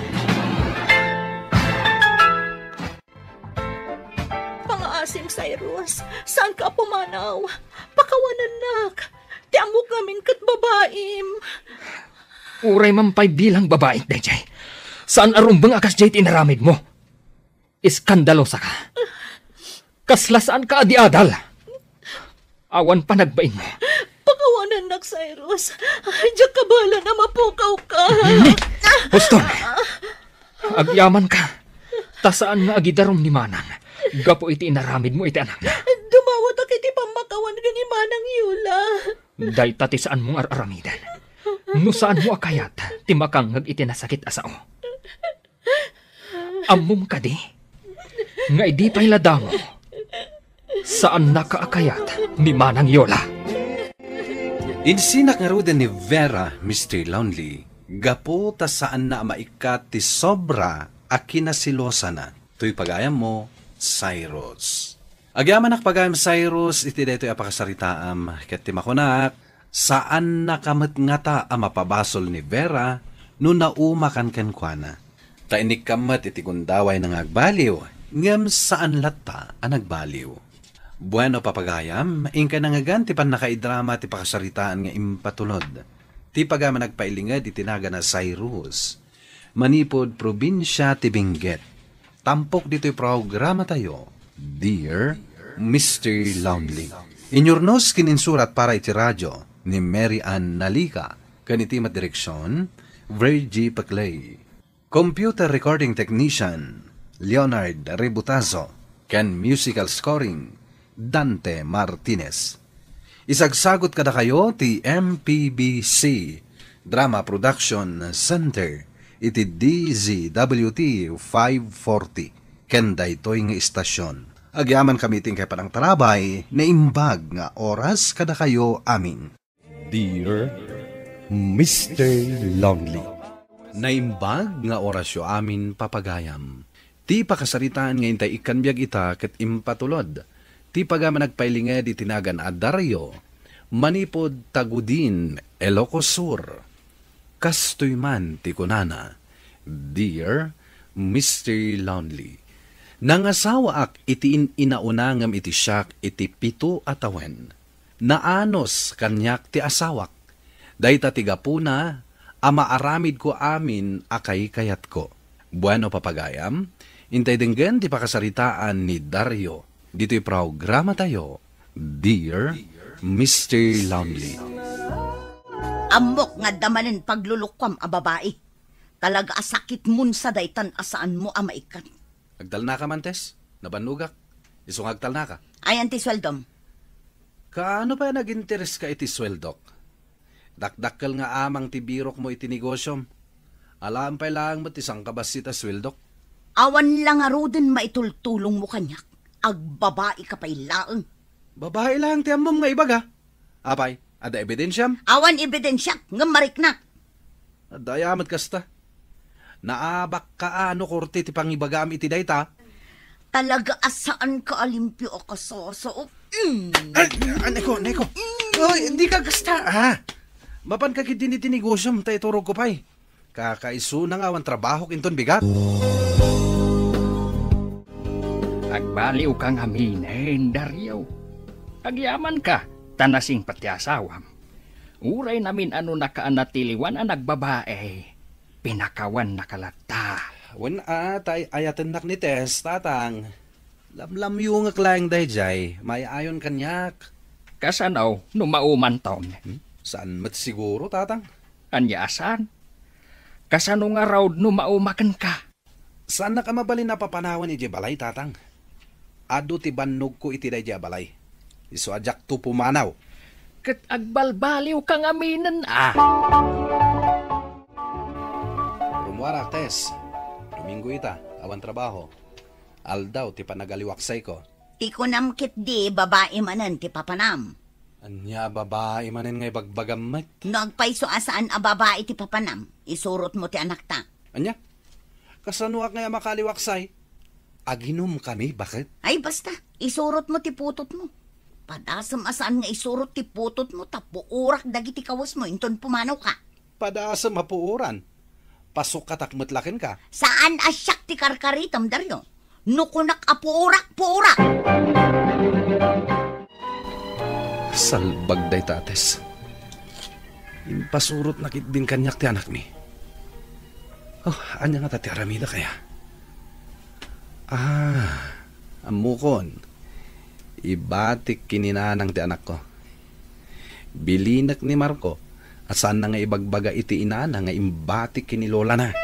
Pangaasim, Cyrus. Saanka a pumanaw. Pakawanennak. Ti ammok ngamin ket babaim. Uray man pay bilang babaik daydiay, saan a rumbeng a kasdiay ti inaramidmo. Iskandalosa ka. Kasla saan ka a di adal. Awan panagbainmo. Pakawanennak, Cyrus. Diak kabaelan a mapukawka. Huston! Agyamanka. Ta saan nga agidarum ni Manang gapu iti inaramidmo iti anakna. Dumawatak iti pammakawan ken ni Manang Yola. Dayta ti saanmo nga ar-aramiden. No saanmo a kayat ti makangngeg iti nasakit a sao. Ammom kadi nga idi pay la damo, saannaka a kayat ni Manang Yola. Insinak ngaruden ni Vera, Mister Lonely, gapu ta saanna a maikkat ti sobra a kinaselosana. Toy pagayammo, Cyrus. Agyamanak pagayam, Cyrus, iti daytoy a pakasaritaam, ket ti makunak, saannaka met ngata a mapabasol ni Vera no naumakan kenkuana. Ta inikka met iti gundawayna nga agbaliw, ngem saan latta a nagbaliw. Bueno, papagayam, inkay nangngegan ti pannakaidrama ti pakasaritaan nga impatulod. Ti pagayam a nagpailinged iti nagana Cyrus. Manipud probinsia ti Benguet. Tampok ditoy programatayo, Dear Mister Lonely. Inyurnos ken insurat para iti radio ni Mary Ann Nalica, ken iti met direksion, Virgie Paclay. Computer recording technician, Leonard Ributazo. ken musical scoring, Dante Martinez. Isagsagut kadakayo ti M P B C Drama Production Center iti D Z W T five forty ken daytoy nga istasyon. Agyamankami ti inkay panangtarabay, naimbag nga oras kadakayo amin. Dear Mister Lonely. Naimbag nga orasyo amin, papagayam. Ti pakasaritaan nga intay ikkan biag ita ket impatulod ti pagamanagpailinged iti nagan a Dario manipud Tagudin, Ilocos Sur. Kastoy man ti kunana, Dear Mister Lonely, nangasawaak iti in-inauna ngem iti siak iti pito a tawen. Naanus kaniak ti asawak. Dayta ti gapuna a maaramidko amin a kaykayatko. Bueno, papagayam, intay denggen ti pakasaritaan ni Dario ditoy programatayo, Dear Mister Lonely. Ammok nga adda manen paglulukuam a babai. Talaga a sakit mo sa daytan a saanmo a maikkan. Agtalnaka man, Tess. Nabannogak. Isu nga agtalnaka. Ayan ti sueldom. Kaano pay a nagintereska iti sueldok? Dakdakkel nga amang ti birokmo iti negosyom. Alaem pay laeng met ti sangkabassit a sueldok. Awan la ngaruden maitultulongmo kaniak. Agbabaika pay laeng. Babai laeng ti ammom nga ibaga. Apay, adda ebidensiam? Awan ebidensiak, ngem mariknak. Adda aya met kasta. Naabakka a no korte ti pangibagam iti dayta. Talaga a saanka a limpio a kasasao. Mm. Ay, aneko, aneko. Oy, dika kasta, ha? Mapanka ketdin iti negosyom, ta iturogko pay. Kakaisuna nga awan trabahok inton bigat. Agbaliwka ngaminen, Dario. Agyamanka, ta nasingpet ti asawam. Uray namin-anonaka a natiliwan a nagbabae, pinakawannaka latta. Wen a, ta ay-ayatennak ni Tess, tatang. Lamlamyongek laeng daydiay, maayayon kaniak. Kasano no maumanton? Hmm? Saan met siguro, tatang? Ania a saan? Kasano ngarud no mauma kenka? Saannak a mabalin a papanawen idiay balay, tatang. Adu ti bannogko iti daydiay a balay. Isu a diakto pumanaw. Ket agbalbaliwka ngaminen a. Rumuarak, Tess. Domingo ita, awan trabaho. Aldaw ti panagaliwaksayko. Ti kunam ketdi, babai manen ti papanam. Ania a babai manen nga ibagbagam met? No agpayso a saan a babai ti papanam, isurotmo ti anakta. Ania? Kasanoak ngay a makaliwaksay? Aginumkami, baket? Ay, basta, isurotmo ti putotmo. Padasem a saan nga isurot ti putotmo, ta puorak dagiti kawesmo inton pumanawka. Padasem a puoran. Pasukatak met la kenka. Saan a siak ti karkaritem, Dario. No kunak a puorak, puorak! Salbag dayta, Tess. Impasurotna ketdin kaniak ti anakmi. Oh, ania ngata ti aramidek aya? Ah, ammokon. Ibatik ken ni nanang ti anakko. Bilinek ni Marco a saanna nga ibagbaga iti inana nga imbatik ken ni lolana.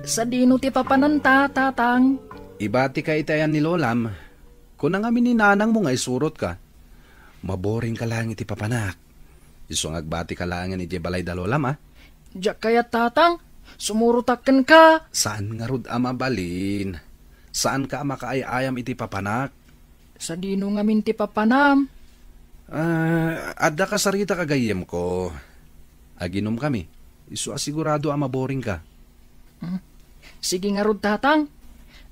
Sadino ti papananta, tatang? Ibatika iti ayan ni lolam. Kuna ngamin ni nanangmo nga isurotka. Maboringka laeng iti papanak. Isu nga agbatika laengen idiay balay da lolam, a? Diak kayat, tatang. Sumurotak kenka. Saan ngarud a mabalin? Saanka a makaay-ayam iti papanak? Sadino ngamin ti papanam? Ah, adda kasaritak a gayyemko. Aginumkami. Isu a sigurado a maboringka. Hmm. Sige ngarud, tatang.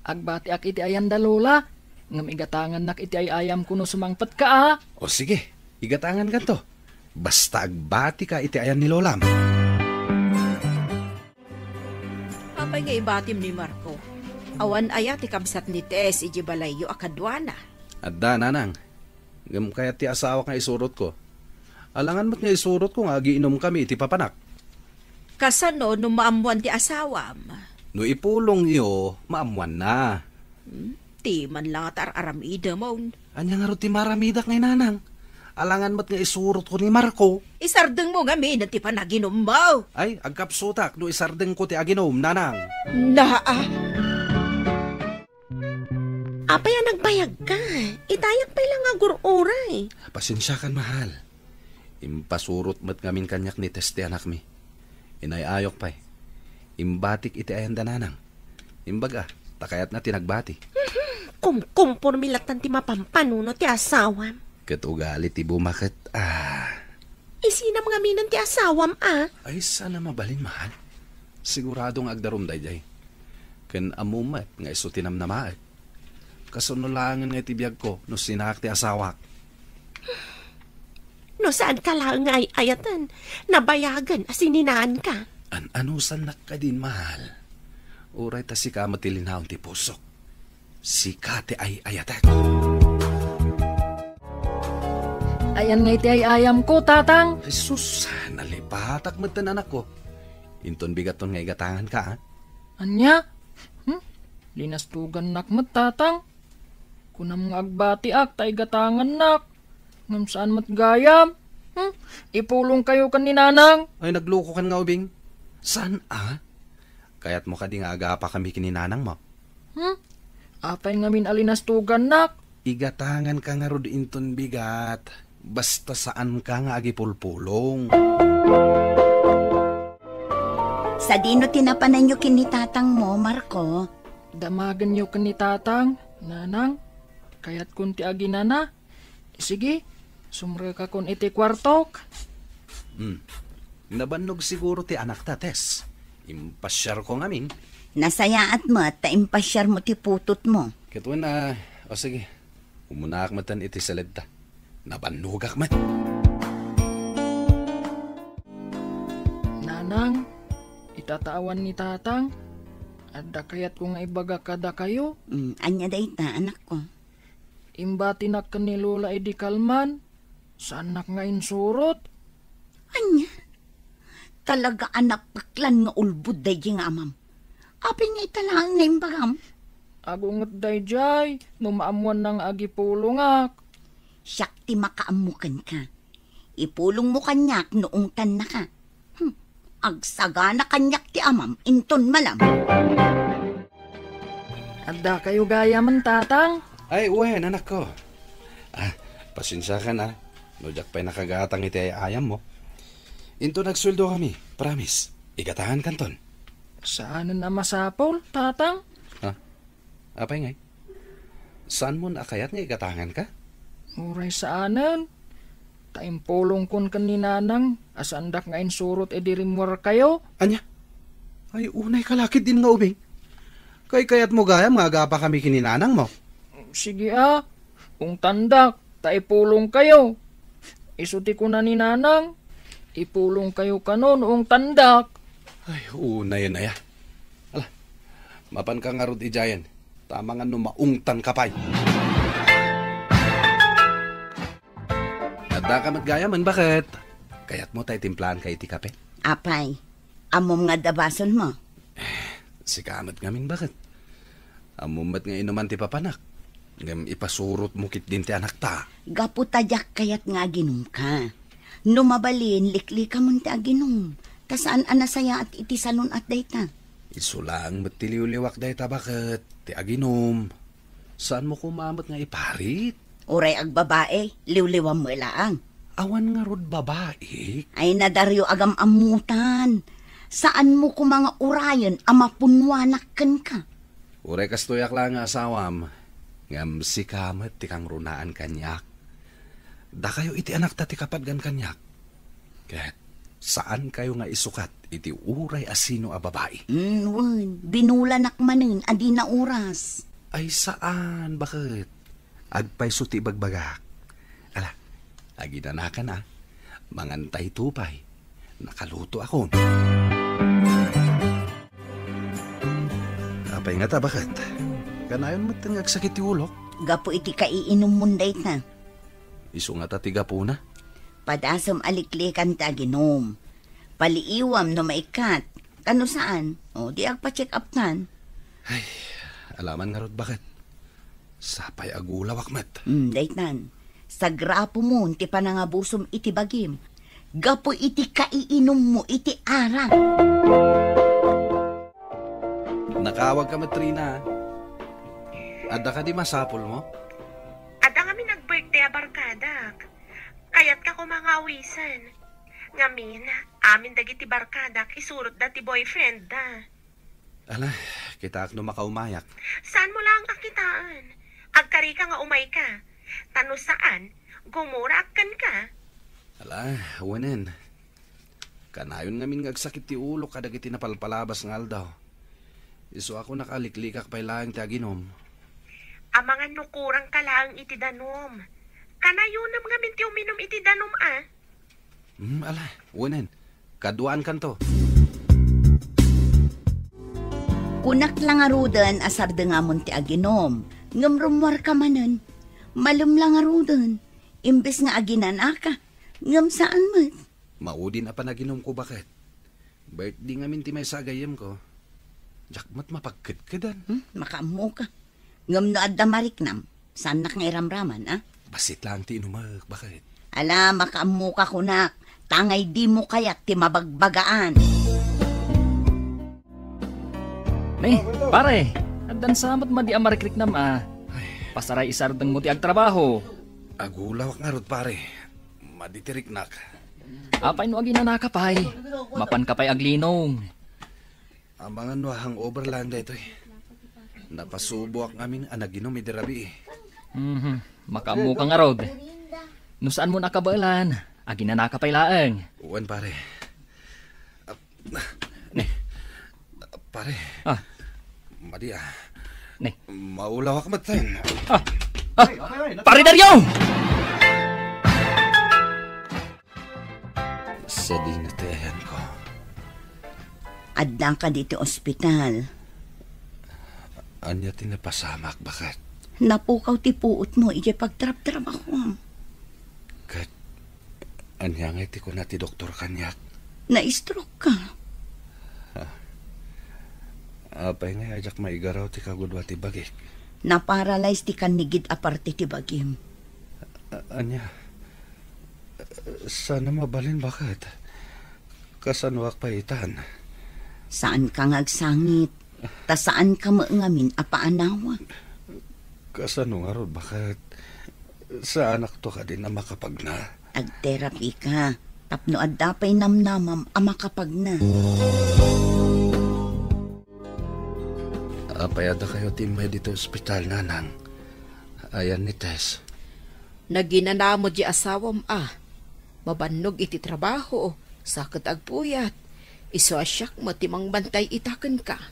Agbatiak iti ayan da lola. Ngem igatangannak iti ay-ayamko no sumangpetka, a. O sige, igatangankanto. Basta agbatika iti ayan ni lolam. Apay nga ibatim ni Marco? Awan aya ti kabsat ni Tess idiay balayyo a kaduana? Adda, nanang. Ngem kayat ti asawak nga isurotko. Alangan met nga isurotko nga agiinumkami iti papanak. Kasano no maammoan ti asawam? No ipulongyo, maammoanna. Hmm? Ti man la nga ar-aramidem. Ania ngarud ti maaramidak ngay, nanang? Alangan met nga isurotko ni Marco. Isardengmo ngamin ti panaginummo. Ay, agkapsutak no isardengko ti aginum, nanang. Naa. Apay a nagbayagka? Itayak pay la nga agur-uray. Pasensiakan, mahal. Impasurot met ngamin kaniak ni Tess ti anakmi. Inay-ayok pay. Imbatik iti ayanda nanang. Imbaga, ta kayatna ti nagbati. Kumkumpormi latan ti mapampanunot ti asawam. Ket ugali ti bumaket, ah. Isinam ngaminen ti asawam, a? Ay, saan a mabalin, mahal. Sigurado nga agdarum daydiay. Ken ammom met nga isu ti namnamaek. Kasuno laengen nga iti biagko no sinaak ti asawak. No saanka laeng nga ay-ayaten, nabayagen a sininaanka. An-anusannak kadin, mahal. Uray ta sika met ti linaon ti pusok. Sika ti ay-ayatek. Ayan nga iti ay-ayamko, Tatang. Jesus, nalipatak met ti anakko. Inton bigaton nga igatanganka, a? Ania? Hmm? Linastugannak met, Tatang. Kunam nga agbatiak ta igatangannak. Ngem saan met gayam. Hmm? Ipulongkayo ken ni Nanang. Ay, naglukokan nga ubing. Saan, a? Kayatmo kadi nga agapakami ken ni Nanangmo? Hmm? Apay ngamin a linastugannak? Igatanganka ngarud inton bigat. Basta saanka nga agipulpulong. Sadino ti napananyo ken ni tatangmo, Marco? Damagenyo ken ni tatang, nanang. Kayatkon ti aginana. Sige, sumrekakon iti kuartok. Hmm. Nabannog siguro ti anakta, Tess. Impasiarko ngamin. Nasayaat met ta impasiarmo ti putotmo. Ket wen, a, o sige. Umunaak metten iti saledta. Nabannogak met. Nanang, ita ta awan ni tatang, adda kayatko nga ibaga kadakayo. Mm, ania dayta, anakko? Imbatinak ken ni Lola idi kalman. Saannak nga insurot. Ania? Talaga a napeklan nga ulbod daydiay nga amam. Apay nga ita laeng nga imbagam? Agunget daydiay, no maammoanna nga agipulongak. Siak ti makaammo kenka. Ipulongmo kaniak no ungtannaka. Hmm, agsagana kaniak ti amam inton malam. Addakayo gayamen, tatang? Ay, wen, anakko. Ah, pasensiakan, a, no diak pay nakagatang iti ay-ayammo. Inton agsueldo kami, promise, igatangankanton. Saanen a masapul, tatang? Ha? Apay ngay? Saanmon a kayat nga igatanganka? Uray saanen. Ta impulongkon ken ni nanang a saandak nga insurot idi rimmuarkayo. Ania? Ay, unayka la ketdin nga ubing. Kaykayatmo gayam nga agapakami ken ni nanangmo? Sige a, ungtandak, ta ipulongkayo. Isu ti kuna ni nanang, ipulongkayo kano no ungtandak. Ay, unayen aya. Ala, mapanka ngarud idiayen, ta amangan no maungtanka pay. Addaka met gayamen, baket? Kayatmo ta itimplaan ka iti kape? Apay, ammom nga adda basolmo? Sika met ngamin, baket? Ammom met nga inuman ti papanak. Ngem ipasurotmo ketdin ti anakta. Gapu ta diak kayat nga aginumka. No mabalin, liklikamon ti aginum. Ta saan a nasayaat iti salun-at dayta. Isu laeng met ti liwliwak dayta, baket, ti aginum. Saanmo koma met nga iparit? Uray agbabai, liwliwam met laeng. Awan ngarud babaik? Ay, nadario agam-ammutan. Saanmo koma nga urayen a mapunnuanak kenka. Uray kastoyak laeng nga asawam, ngem sika met ti kangrunaan kaniak. Dakayo iti anakta ti kapadgan kaniak. Ket saankayo nga isukat iti uray a sino a babai. Mm, wen, binulanak manen a di nauras. Ay, saan, baket? Agpayso ti ibagbagak. Ala, aginanakan a. Mangantayto pay. Nakalutoakon. Apay ngata, baket? Kanayon met nga agsakit ti ulok? Gapu iti kaiinummon dayta. Isu ngata ti gapuna? Padasem a liklikan ti aginum. Paliiwam no maikkat. Ta no saan, o, di agpa-check up-kan. Ay, alaman ngarud, baket? Sapay agulawak met. Mm, daytan. Sagrapumon ti panangabusom iti bagim. Gapu iti kaiinummo iti arak. Nakawagka met, Rina. Adda kadi masapulmo? Adda ngamin ag-birthday a barkadak. Kayatka koma nga awisen. Ngamin, amin dagiti barkadak isurotda ti boyfriendda. Ala, kitaak no makaumayak. Saanmo laeng a kitaen? Agkarika nga umayka. Ta no saan, gumurak kenka. Ala, wenen. Kanayon ngamin nga agsakit ti ulok kadagiti napalpalabas nga aldaw. Isu a kunak a liklikak pay laeng ti aginum. Amangan no kurangka laeng iti danum. Kanayonam ngamin ti uminum iti danum a. Hmm, ala, wenen. Kaduaankanto. Kunak la ngaruden a sardengamon ti aginum, ngem rummuarka manen. Malem la ngaruden, imbes nga aginanaka, ngem saan met. Maudin a panaginumko, baket. Birthday ngamin ti maysa a gayyemko. Diak met mapagkedkedan. Hmm, makaammoka. Ngem no adda mariknam, saannak nga iramraman, a? Bassit laeng ti inumek, baket. Ala, makaammoka kunak, tangay dimo kayat ti mabagbagaan. Ni, pare, addan sa met madi a marikriknam a. Ay. Pasaray isardengmo ti agtrabaho. Agulawak ngarud, pare. Madi ti riknak. Apay no aginanaka pay? Mapanka pay aglinong. Amangan no hangover laeng daytoy. Napasuboak ngamin a naginum idi rabii. Mhm. Makaammoka ngarud. No saanmo a kabaelan, aginanaka pay laeng. Wen, pare. Ah, ni. Pare. Ah. Madi a. Ni. Maulawak metten. Ah. Ah. Pare Dario! Sadino ti ayanko? Addaka ditoy ospital. Ania ti napasamak, baket? Napukaw ti puotmo idiay pagtrabtrabahoam. Ket ania ngay ti kuna ti doktor kaniak? Na-stroke ka. Ha? Apay ngay a diak maigaraw ti kagudua ti bagik? Na-paralyze ti kannigid a parte ti bagim. A-, ania? Saan a mabalin, baket? Kasanoak pay itan? Saanka nga agsangit, ta saanka met ngamin a paanawag. Kasano ngarud, baket? Saanakto kadin a makapagna? Agterapika, tapno adda pay namnamam a makapagna. Apay a dakayo ti immay ditoy ospital, nanang? Ayan ni Tess. Naginana met ti asawam a. Mabannog iti trabaho, sa ket agpuyat. Isu a siak met ti mangbantay ita kenka.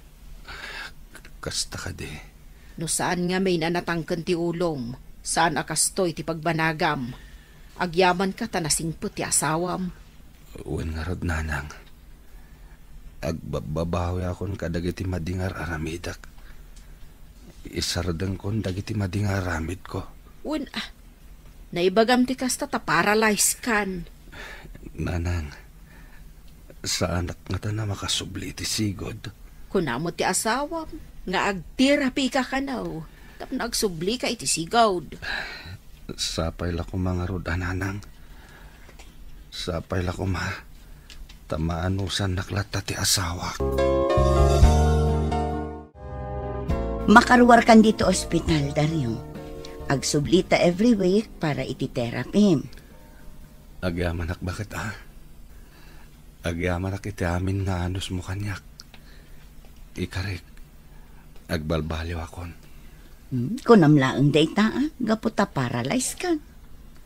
Kasta kadi. No saan ngamin a natangken ti ulom, saan a kastoy ti pagbanagam. Agyamanka ta nasingpet ti asawam. Wen ngarud, nanang. Agbabbabawiakon kadagiti madi nga ar-aramidek. Isardengkon dagiti madi nga aramidko. Wen a, naibagam ti kasta ta paralyze kan. Nanang, saanak ngatan a makasubli iti sigud. Kuna met ti asawam nga agterapika kano tapno agsublika iti sigud. Sapay la koma ngarud a, nanang. Sapay la koma, ta maanusannak latta ti asawak. Makaruarkan ditoy ospital, Dario. Agsubli ta every week para iti therapy. Agyamanak, baket a? Agyamanak iti amin nga anusmo kaniak. Ikarik, agbalbaliwakon. Hmm, kunam laeng dayta, a, gapu ta paralyze kan.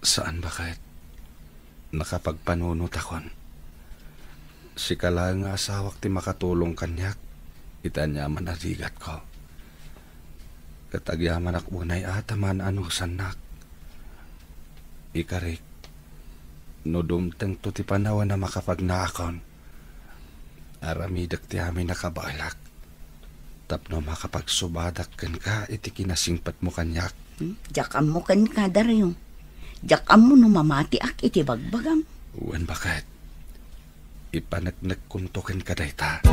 Saan, baket? Nakapagpanunotakon. Sika laeng nga asawak ti makatulong kaniak iti aniaman a rigatko. Ket agyamanak unay a ta maan-anusannak. Ikarik, no dumtengto ti panawen a makapagnaakon, aramidek ti amin a kabaelak tapno makapagsubadak kenka iti kinasingpetmo kaniak. Hmm? Diak ammo kenka, Dario. Diak ammo no mamatiak iti bagbagam. Wen, baket. Ipaneknekkonto kenka dayta.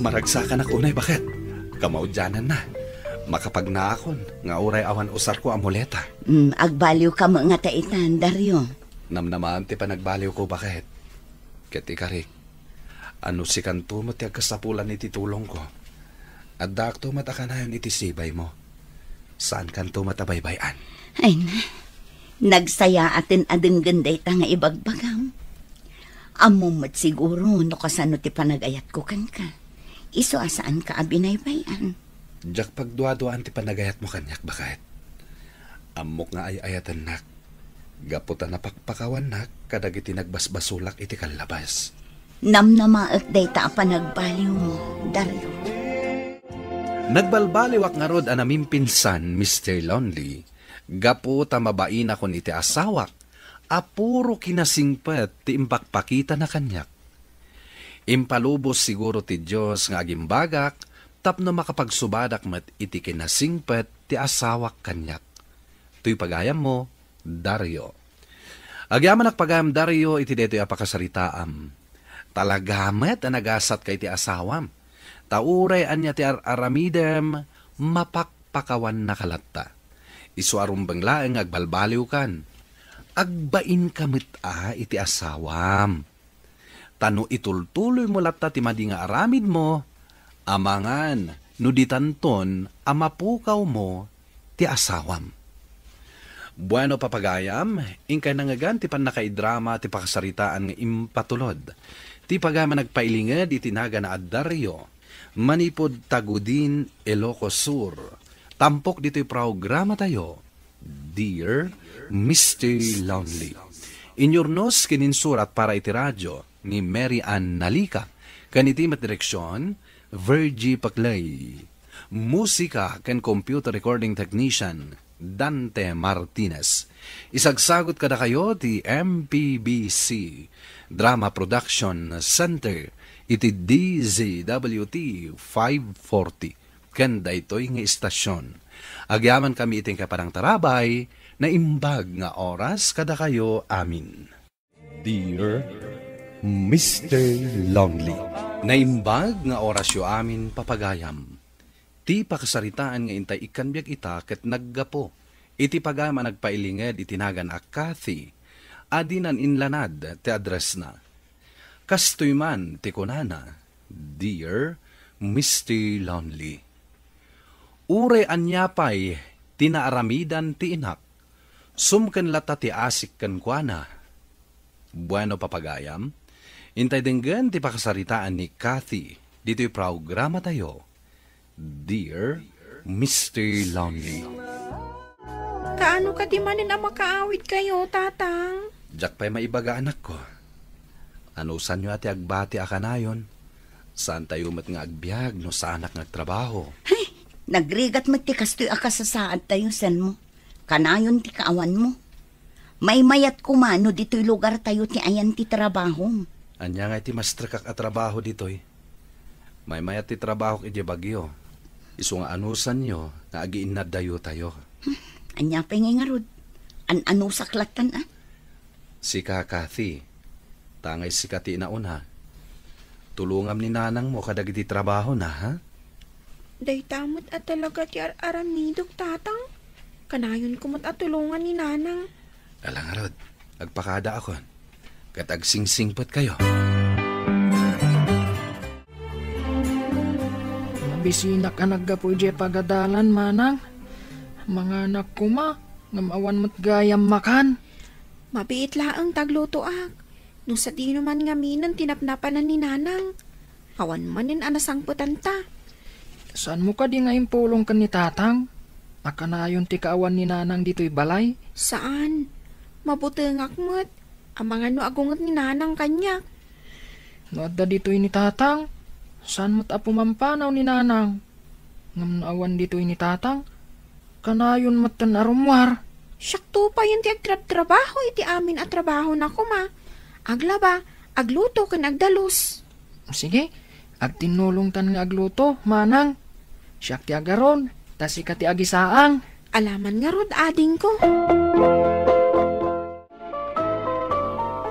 Maragsakanak unay, baket. Kamaudiananna. Makapagnaakon nga uray awan usarko a muleta. Mm, agbaliwka met ngata itan, Dario. Namnamaem ti panagbaliwko, baket. Ket ikarik, a no sikanto met ti agkasapulan iti tulongko, addaakto met a kanayon iti sibaymo. Saankanto met a baybay-an. Ay na, nagsayaaten a denggen dayta nga ibagbagam. Ammom met siguro no kasano ti panagayatko kenka. Isu a saanka a binaybay-an. Diak pagduaduaan ti panagayatmo kaniak, baket. Ammok nga ay-ayatennak gapu ta napakpakawannak kadagiti nagbasbasolak iti kallabas. Namnamaek dayta a panagbaliwmo, Dario. Nagbalbaliwak ngarud a namimpinsan, Mister Lonely, gapu ta mabainakon iti asawak a puro kinasingpet ti impakpakitana kaniak. Impalubos siguro ti Dios nga agimbagak tapno makapagsubadak met iti kinasingpet ti asawak kaniak. Toy pagayammo, Dario. Agyamanak pagayam, Dario, iti daytoy a pakasaritaam. Talaga met a nagasatka iti asawam. Ta uray ania ti ar-aramidem, mapakpakawannaka latta. Isu a rumbeng laeng nga agbalbaliwkan. Agbainka met a iti asawam. Ta no itultuloymo latta ti madi nga aramidmo, amangan no ditanton a mapukawmo ti asawam. Bueno, papagayam, inkay nangngegan ti pannakaidrama ti pakasaritaan nga impatulod ti pagayam a nagpailinged iti nagan a Dario manipud Tagudin, Ilocos Sur. Tampok ditoy programatayo, Dear Mister Lonely. Inyurnos ken insurat para iti radio ni Mary Ann Nalica, ken iti met direksion, Virgie Paclay. Musika ken computer recording technician, Dante Martinez. Isagsagut kadakayo ti M P B C Drama Production Center iti D Z W T five forty. Ken daytoy nga istasion. Agyamankami iti panangtarabay, naimbag nga oras kadakayo amin. Dear Mister Lonely. Naimbag nga orasyo amin, papagayam. Ti pakasaritaan nga intay ikkan biag ita ket naggapu iti pagayam a nagpailinged iti nagan a Kathy a dinan inlanad ti addressna. Kastoy man ti kunana, Dear Mister Lonely. Uray ania pay ti naaramidan ti inak, sumken latta ti asik kenkuana. Bueno, papagayam, intay denggen ti pakasaritaan ni Kathy ditoy programatayo, Dear Mister Lonely. Kaano kadi manen a makaawidkayo, Tatang? Diak pay maibaga, anakko. Anusanyo a ti agbati a kanayon? Saantayo met nga agbiag no saanak nga agtrabaho. Ay, nagrigat met ti kastoy a kasasaadtayo, senmo. Kanayon ti kaawanmo. Maymayat koma no ditoy lugartayo ti ayan ti trabahom. Ania nga iti mastrekak a trabaho ditoy? Maymayat ti trabahok idiay Baguio. Isu nga anusanyo nga agiinnaddayotayo. Hmm, ania pay ngay ngarud? An-anusak lattan a? Sika, Kathy, tangay sika ti inauna. Tulongam ni nanangmo kadagiti trabahona, ha? Dayta met a talaga ti ar-aramidok, Tatang. Kanayonko met a tulongan ni Nanang. Ala ngarud, agpakadaakon. Ket agsingsingpetkayo. Mabisinak a naggapu idiay pagadalan, Manang. Manganak koma, ngem awan met gayam makan. Mabiit laeng ta aglutoak. No sadino man ngaminen ti napnapanan ni Nanang, awan manen a nasangpetanta. Saanmo kadi nga impulong ken ni Tatang a kanayon ti kaawan ni Nanang ditoy balay? Saan. Mabutengak met. Amangan no agunget ni Nanang kaniak. No adda ditoy ni Tatang, saan met a pumampanaw ni Nanang. Ngem no awan ditoy ni Tatang, kanayon metten a rummuar. Siakto payen ti agtrabtrabaho iti amin a trabahona koma. Aglaba, agluto ken agdalus. Sige, agtinnulongtan nga agluto, Manang. Siak ti agaron, ta sika ti agisaang. Alaman ngarud, adingko.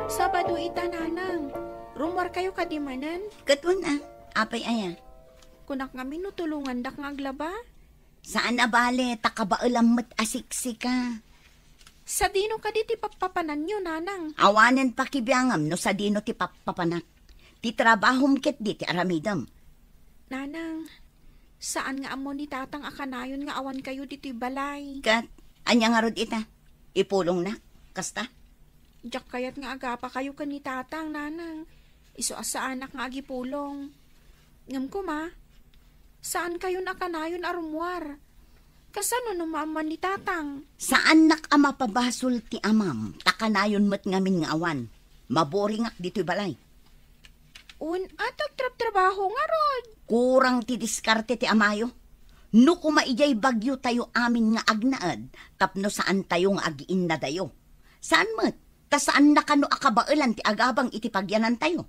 Sabado ita, Nanang. Rummuarkayo kadi manen? Ket wen a, apay aya? Kunak ngamin no tulongandak nga aglaba. Saan a bale, ta kabaelam met a siksika. Sadino kadi ti pappapananyo, nanang? Awanen pakibiangam no sadino ti pappapanak. Ti trabahom ketdi ti aramidem. Nanang, saan nga ammo ni tatang a kanayon nga awan kayo ditoy balay. Ket, ania ngarud ita? Ipulongnak? Kasta? Diak kayat nga agapa kayo ken ni tatang, nanang. Isu a saanak nga agipulong. Ngem kuma, saan kayon a kanayon a rummuar. Kasano no maammuan ni tatang? Saannak a mapabasol ti amam, ta kanayon met ngamin nga awan. Maboringak ditoy balay. Wen, a, ti agtrabtrabaho ngarud. Kurang ti diskarte ti amayo. No kuma idiay bagyo tayo amin nga agnaed, tapno saan tayo nga agiinnadayo. Saan met, ta saan na kano a kabaelan ti agabang iti pagyanantayo.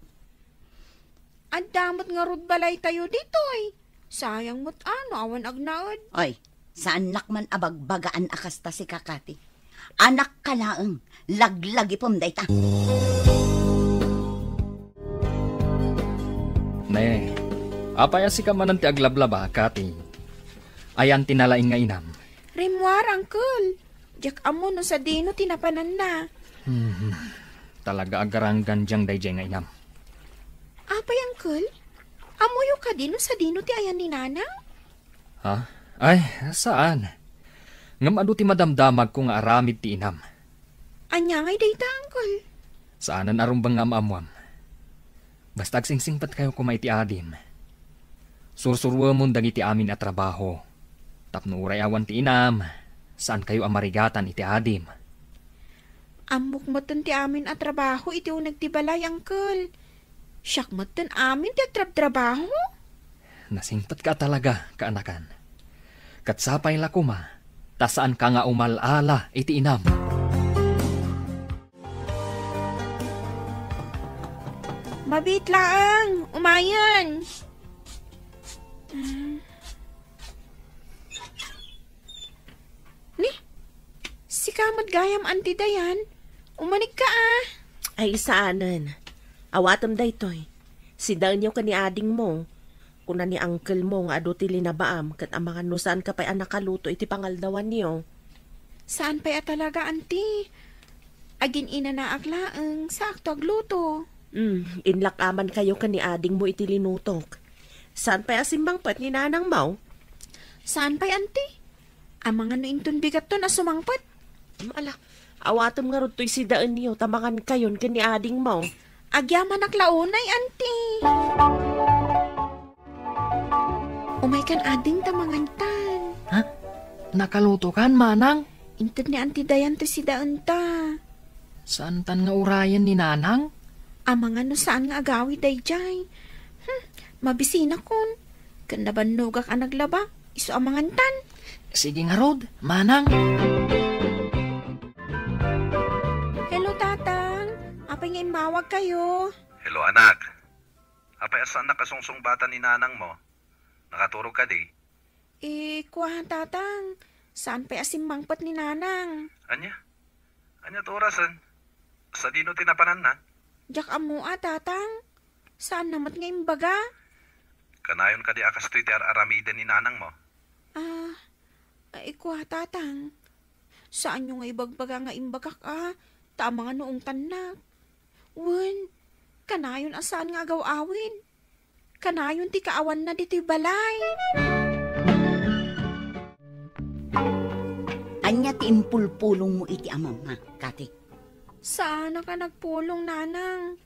Adda met ngarud balaytayo ditoy. Sayang met a no awan agnaed. Ay, saannak man a bagbagaan a kasta, sika, Kati. Anakka laeng, laglagipem dayta. Ne, apay a sika manen ti aglablaba, Kati? Ayan ti nalaing nga inam. Rimmuar, uncle. Diak ammo no sadino ti napananna. Hmm, talaga agaranggandiang daydiay nga inam. Apay, uncle? Ammoyo kadi no sadino ti ayan ni nanang? Ha? Ay, saan. Ngem adu ti madamdamagko nga aramid ti inam. Ania ngay dayta, uncle? Saanen a rumbeng nga am-ammuam. Basta agsingsingpetkayo koma iti adim. Sursuruemon dagiti amin a trabaho. Tapno uray awan ti inam, saankayo a marigatan iti adim. Ammok metten ti amin a trabaho iti uneg ti balay, uncle. Siak metten amin ti agtrabtrabaho. Nasingpetka a talaga, kaanakan. Ket sapay la koma, ta saanka nga umal-ala iti inam. Mabiit laeng, umayen. Ni, sika met gayam, Auntie Dayan? Umanikka a. Ay, saanen. Awatem daytoy. Sidaenyo ken ni adingmo. Kuna ni uncle mo nga adu ti linabaam ket amangan no saanka pay a nakaluto iti pangaldawanyo. Saan pay a talaga, Auntie. Agin-inanaak laeng, saakto agluto. Hmm, inlak-amankayo ken ni adingmo iti linutok. Saan pay a simmangpet ni nanangmo? Saan pay, Auntie? Amangan no inton bigatton a sumangpet. Hmm, ala, awatem ngarud toy sidaenyo ta mangankayon ken ni adingmo. Agyamanak la unay, Auntie. Umaykan ading ta mangantan. Ha? Nakalutokan, manang? Inted ni Auntie Dayan ti sidaenta. Saantan nga urayen ni nanang? Amangan no saan nga agawid daydiay. Hmm, mabisinakon. Ken nabannogak a naglaba, isu a mangantan. Sige ngarud, manang. Hello, Tatang. Apay nga immawagkayo? Hello, anak. Apay a saannak a sungsungbatan ni nanangmo? Nakaturog kadi? Eh, kua, Tatang. Saan pay a simmangpet ni nanang? Ania? Ania ti orasen? Sadino ti napananna? Diak ammo a, Tatang. Saanna met nga imbaga. Kanayon kadi a kastoy ti ar-aramiden ni nanangmo? Ah, ay, kua, Tatang. Saanyo nga ibagbaga nga imbagak a, ta amangan no ungtannak. Wen, kanayon a saan nga agaw-awid. Kanayon ti kaawanna ditoy balay. Ania ti impulpulongmo iti amam, ha, Kati? Saanak a nagpulong, Nanang.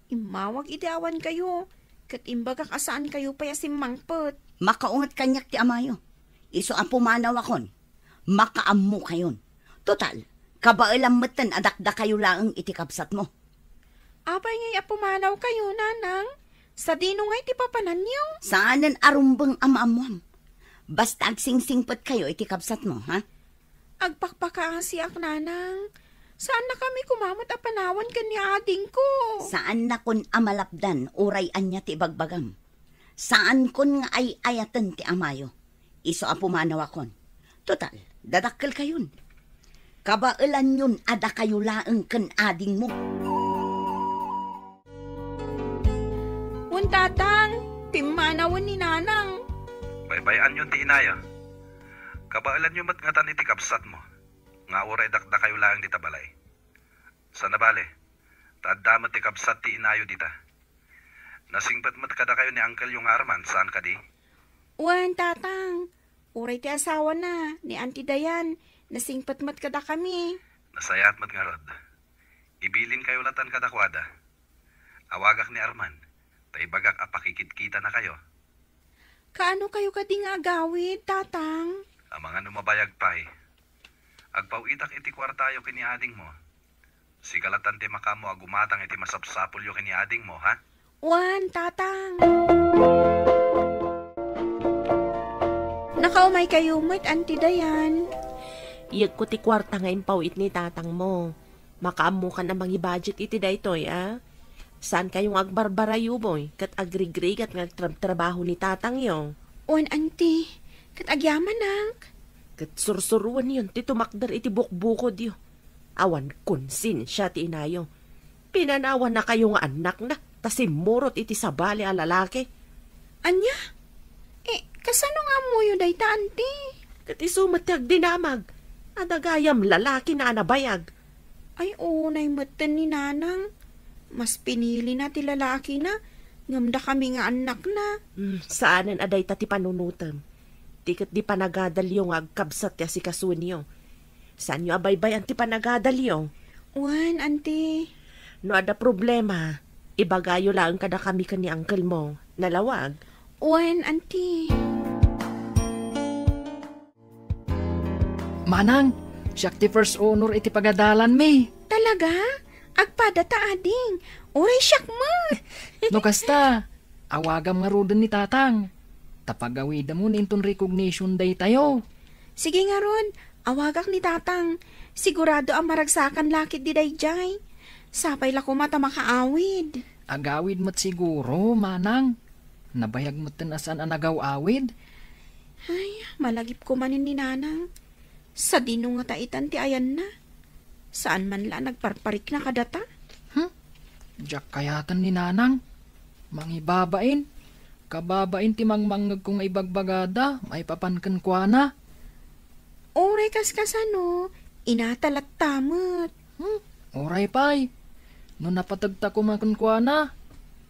Immawag idi awankayo, ket imbagak a saankayo pay a simmangpet. Makaunget kaniak ti amayo. Isu a pumanawakon, makaammokayon. Total, kabaelam metten a dakdakayo laeng iti kabsatmo. Apay ngay a pumanawkayo, Nanang? Sadino ngay ti papananyo? Saanen a rumbeng a maammoam. Basta agsingsingpetkayo iti kabsatmo, ha? Agpakpakaasiak, Nanang. Saannakami koma met a panawan ken ni adingko. Saannakon a malapdan uray ania ti ibagbagam. Saankon nga ay-ayaten ti amayo. Isu a pumanawakon. Total, dadakkelkayon. Kabaelanyon a dakayo laeng ken adingmo. Wen, Tatang, pimmanawen ni Nanang. Bay-anyon ti inayo. Kabaelanyo met ngatan iti kabsatmo, nga uray dakdakayo laeng dita balay. Sana bale, ta adda met ti kabsat ti inayo dita. Nasingpet met kadakayo ni angkelyo nga Arman, saan kadi? Wen, Tatang. Uray ti asawana, ni Auntie Dayan, nasingpet met kadakami. Nasayaat met ngarud. Ibilinkayo latan kadakuada. Awagak ni Arman, ta ibagak a pakikitkitanakayo. Kaano kayo kadi nga agawid, Tatang? Amangan no mabayag pay. Agpaw-itak iti kuartayo ken ni adingmo. Sika latan ti makaammo a gumatang iti masapsapulyo ken ni adingmo, ha? Wen, Tatang. Nakaumay kayo met, Auntie Dayan. Iyegko ti kuarta nga impaw-it ni tatangmo. Makaammokan a mangibudget iti daytoy, a? Saan kayo nga agbarbarayuboy ket agrigrigat nga agtrabtrabaho ni tatangyo? Wen, Auntie, ket agyamanak. Ket sursuruenyon ti tumakder iti bukbukodyo. Awan konsensia ti inayo. Pinanawanakayo nga annakna, ta simmurot iti sabali a lalaki. Ania? Eh, kasano nga ammoyo dayta, Auntie? Ket isu met ti agdinamag. Adda gayam lalakina a nabayag. Ay, unay metten ni Nanang. Mas pinilina ti lalakina, ngem dakami nga annakna. Hmm, saanen a dayta ti panunotem. Ti ket di panagadalyo nga agkabsat ti asikasoenyo. Saanyo a baybay-an ti panagadalyo? Wen, Auntie. No adda problema, ibagayo laeng kadakami ken ni uncle mo. Nalawag? Wen, Auntie. Manang, siak ti first honor iti pagadalanmi. Talaga? Agpada ta, ading. Uray siak met. No kasta, awagam ngaruden ni tatang. Ta pagawidamon inton recognition day tayo. Sige ngarud, awagak ni tatang. Sigurado a maragsakan la ketdi daydiay. Sapay la koma ta makaawid. Agawid met siguro, manang. Nabayag metten a saan a nagaw-awid. Ay, malagip koma ni nanang. Sadino ngata itan ti ayanna? Saan man la a nagparparikna kadata? Hmm? Diak kayaten ni nanang. Mangibabain. Kababain ti mangmangngegko nga ibagbagada maipapan kenkuana. Uray kaskasano, inata latta met. Hmm? Uray pay. No napategta koma kenkuana,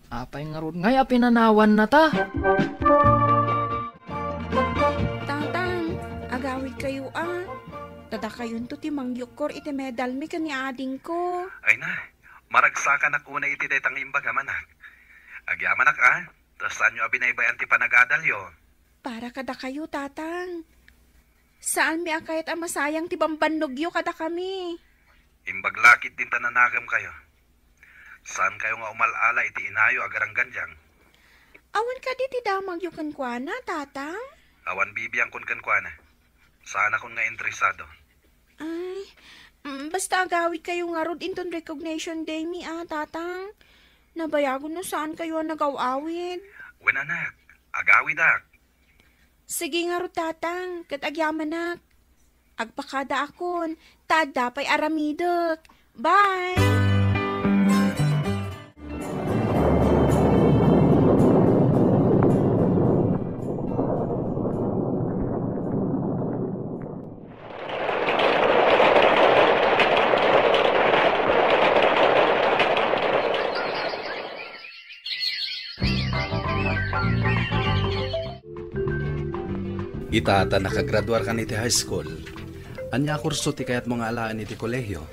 apay ngarud ngay a pinanawanna ta? Tatang, agawid kayo a. Ta dakayonto ti mangyukkor iti medalmi ken ni adingko. Ay na, maragsakanak unay iti dayta nga imbagam, anak. Agyamanak a, ta saanyo a binaybay-an ti panagadalyo. Para kadakayo, tatang. Saanmi a kayat a masayang ti bambannogyo kadakami. Imbag la ketdin ta nanakemkayo. Saankayo nga umal-ala iti inayo a garanggandiang. Awan kadi ti damagyo kenkuana, tatang? Awan bibiangkon kenkuana. Saanakon nga interesado. Ay, mm, basta agawid kayo ngarud inton recognition day mi, a, tatang. Nabayagon no saan kayo a nagaw-awid. Wen, anak, agawidak. Sige ngarud, tatang, ket agyamanak. Agpakadaakon, ta adda pay aramidek. Bye! Ita ta nakagraduarkan iti high school, ania a kurso ti kayatmo nga alaen iti kolehiyo?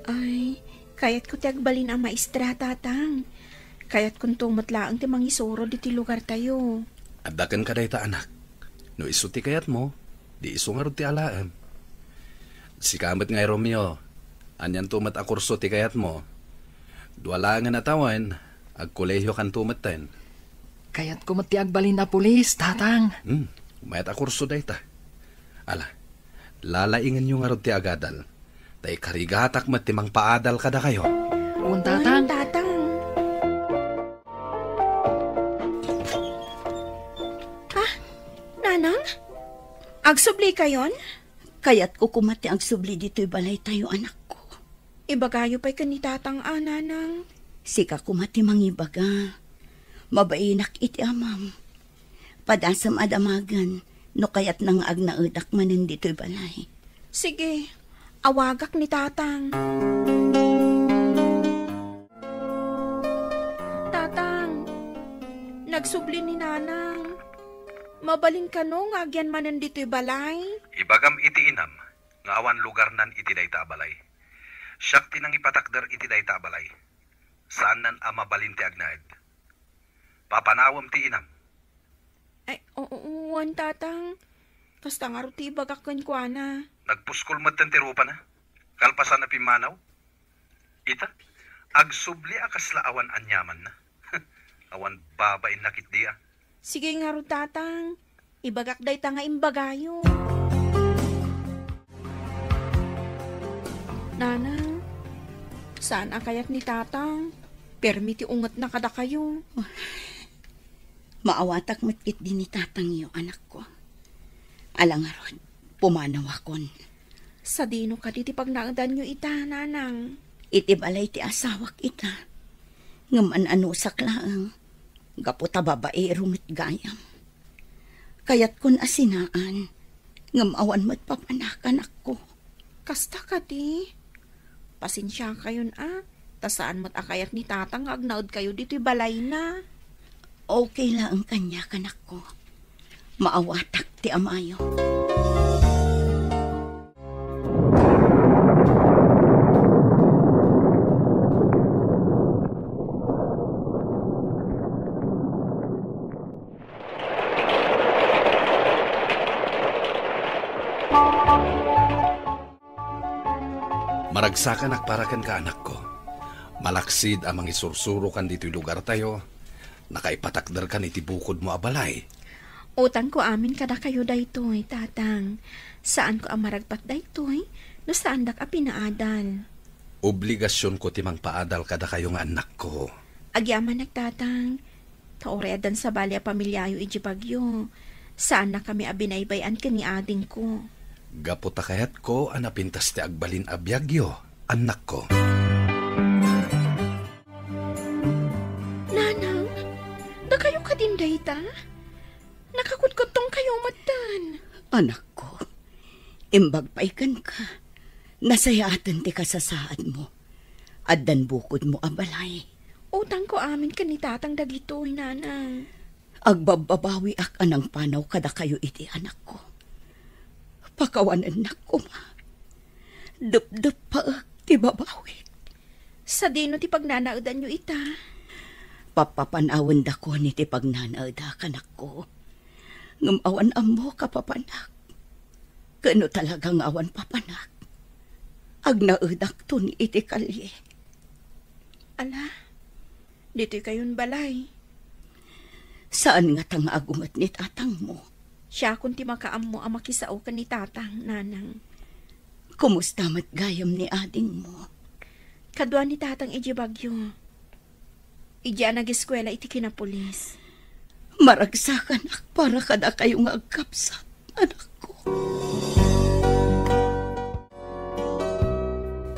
Ay, kayatko ti agbalin a maestra, tatang. Kayatkonto met laeng ti mangisuro ditoy lugartayo. Adda kenka dayta, anak. No isu ti kayatmo, di isu ngarud ti alaem. Sika met ngay, Romeo, anianto met a kurso ti kayatmo? Dua laengen a tawen, agkolehiokanto metten. Kayatko met ti agbalin a pulis, tatang. Hmm, mayat a kurso dayta. Ala, lalaingenyo ngarud ti agadal. Ta ikarigatak met ti mangpaadal kadakayo. Wen, tatang. Wen, tatang. Ah, nanang? Agsubli kayon? Kayatko koma ti agsubli ditoy balaytayo, anakko. Ibagayo pay ken ni tatang a, nanang. Sika koma ti mangibaga. Mabainak iti amam. Padasem a damagen no kayatna nga agnaedak manen ditoy balay. Sige, awagak ni Tatang. Tatang, nagsubli ni Nanang. Mabalin kano nga agyan manen ditoy balay? Ibagam iti inam nga awan lugarnan iti dayta a balay. Siak ti nangipatakder iti dayta a balay. Saannan a mabalin ti agnaed. Papanawem ti inam. Ay, oo, wen, Tatang. Kasta ngarud ti ibagak kenkuana. Nagpuskol metten ti rupana. Kalpasan a pimmanaw. Ita, agsubli a kasla awan aniamanna. Awan babainna ketdi a. Sige ngarud, Tatang. Ibagak dayta nga imbagayo. Nanang, saan a kayat ni Tatang? Permi ti ungetna kadakayo. Maawatak met ketdi ni Tatangyo, anakko. Ala ngarud, pumanawakon. Sadino kadi ti pagnaedanyo ita, Nanang? Iti balay ti asawak ita. Ngem an-anusak laeng, gapu ta babaero met gayam. Kayatkon a sinaan, ngem awan met papanak, anakko. Kasta kadi? Pasensiakayon a, ta saan met a kayat ni Tatang nga agnaedkayo ditoy balayna. Okay laeng kaniak, anakko. Maawatak ti amayo. Maragsakanak para kenka, anakko. Malaksid a mangisursurokan ditoy lugartayo, nakaipatakderkan iti bukodmo a balay. Utangko amin kadakayo daytoy, Tatang. Saanko a maragpat daytoy no saandak a pinaadal. Obligasionko ti mangpaadal kadakayo nga annakko. Agyamanak, Tatang. Ta uray addan sabali a pamiliayo idiay Baguio, saannakami a binaybay-an ken ni adingko. Gapu ta kayatko a napintas ti agbalin a biagyo, annakko. Nanang, dakayo kadin dayta? Nakakudkudtongkayo metten. Anakko, imbag pay kenka, nasayaaten ti kasasaadmo. Addan bukodmo a balay. Utangko amin ken ni Tatang dagitoy, Nanang. Agbabbabawiak a nangpanaw kadakayo iti anakko. Pakawanennak koma. Depdeppaek ti babawik. Sadino ti pagnanaedanyo ita? Pappapanawendakon iti pagnanaedak, anakko. Ngem awan ammok a papanak. Ken no talaga nga awan papanak, agnaedakton iti kalye. Ala, ditoy kayon balay. Saan ngata nga agunget ni tatangmo? Siakon ti makaammo a makisao ken ni tatang, nanang. Kumusta met gayam ni adingmo? Kadua ni tatang idiay Baguio. Idiay a nageskuela iti kinapulis. Maragsakanak para kadakayo nga agkabsat, anakko.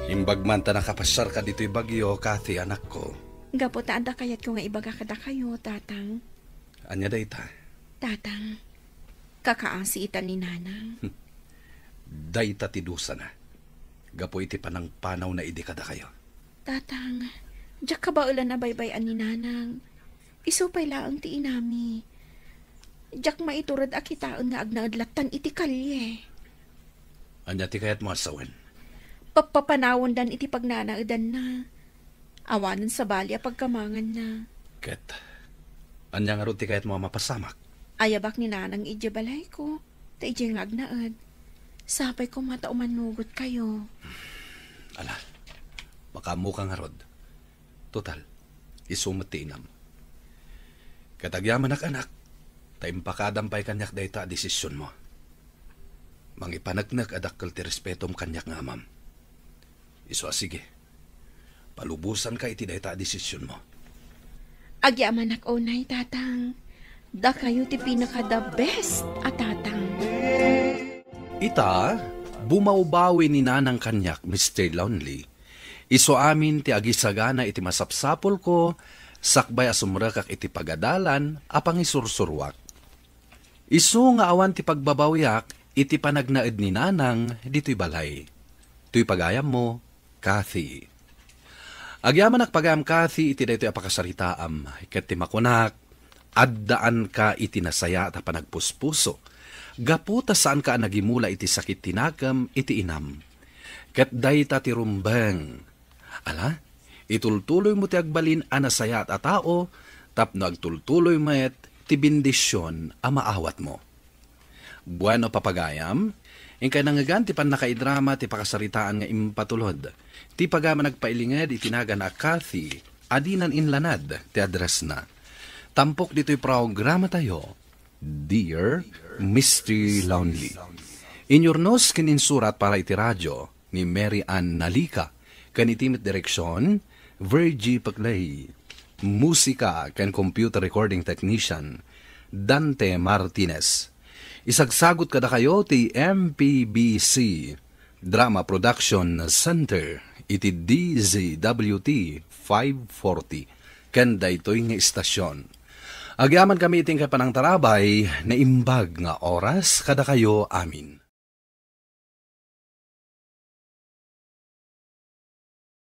Imbag man ta nakapasiarka ditoy Baguio, Kathy, anakko. Gapu ta adda kayatko nga ibaga kadakayo, tatang. Ania dayta? Tatang, kakaasi ita ni nanang. Dayta ti dusana. Gapu iti panangpanawna idi kadakayo. Tatang, diak kabaelan a baybay-an ni nanang. Isu pay laeng ti inami. Diak maitured a kitaen nga agnaed lattan iti kalye. Ania ti kayatmo a sawen? Pappapanawandan iti pagnanaedanna. Awanen sabali a pagkamanganna. Ket ania ngarud ti kayatmo a mapasamak? Ayabak ni nanang idiay balayko, ta idiay nga agnaed. Sapay koma ta umannugotkayo. Ala, makaammoka ngarud. Total, isu met ti inam. Ket agyamanak, anak, ta impakadam pay kaniak dayta a desisionmo. Mangipaneknek a dakkel ti respetom kaniak nga amam. Isu a sige, palubosanka iti dayta a desisionmo. Agyamanak unay, tatang. Dakayo ti pinaka-the best a tatang. Ita, bumawbawi ni nanang kaniak, Mister Lonely. Isu amin ti agisagana iti masapsapulko, sakbay a sumrekak iti pagadalan a pangisursuruak. Isu nga awan ti pagbabawiak iti panagnaed ni Nanang ditoy balay. Toy pagayammo, Kathy. Agyamanak pagayam, Kathy, iti daytoy a pakasaritaam, ket ti makunak, addaanka iti nasayaat a panagpuspuso, gapu ta saanka a nagimula iti sakit ti nakem iti inam. Ket dayta ti rumbeng. Ala, itultuloymo ti agbalin a nasayaat a tao tapno agtultuloy met ti bendision a maawatmo. Bueno, papagayam, inkay nangngegan ti pannakaidrama ti pakasaritaan nga impatulod. Ti pagayam a nagpailinged iti nagan a Kathy, a dinan inlanad ti addressna. Tampok ditoy programatayo, Dear Mister Lonely. Inyurnos ken insurat para iti radio ni Mary Ann Nalica, ken iti met direksion, Virgie Paclay. Musika ken computer recording technician, Dante Martinez. Isagsagut kadakayo ti M P B C Drama Production Center iti D Z W T five forty ken daytoy nga istasyon. Agyamankami iti inkay panangtarabay, naimbag nga oras kadakayo amin.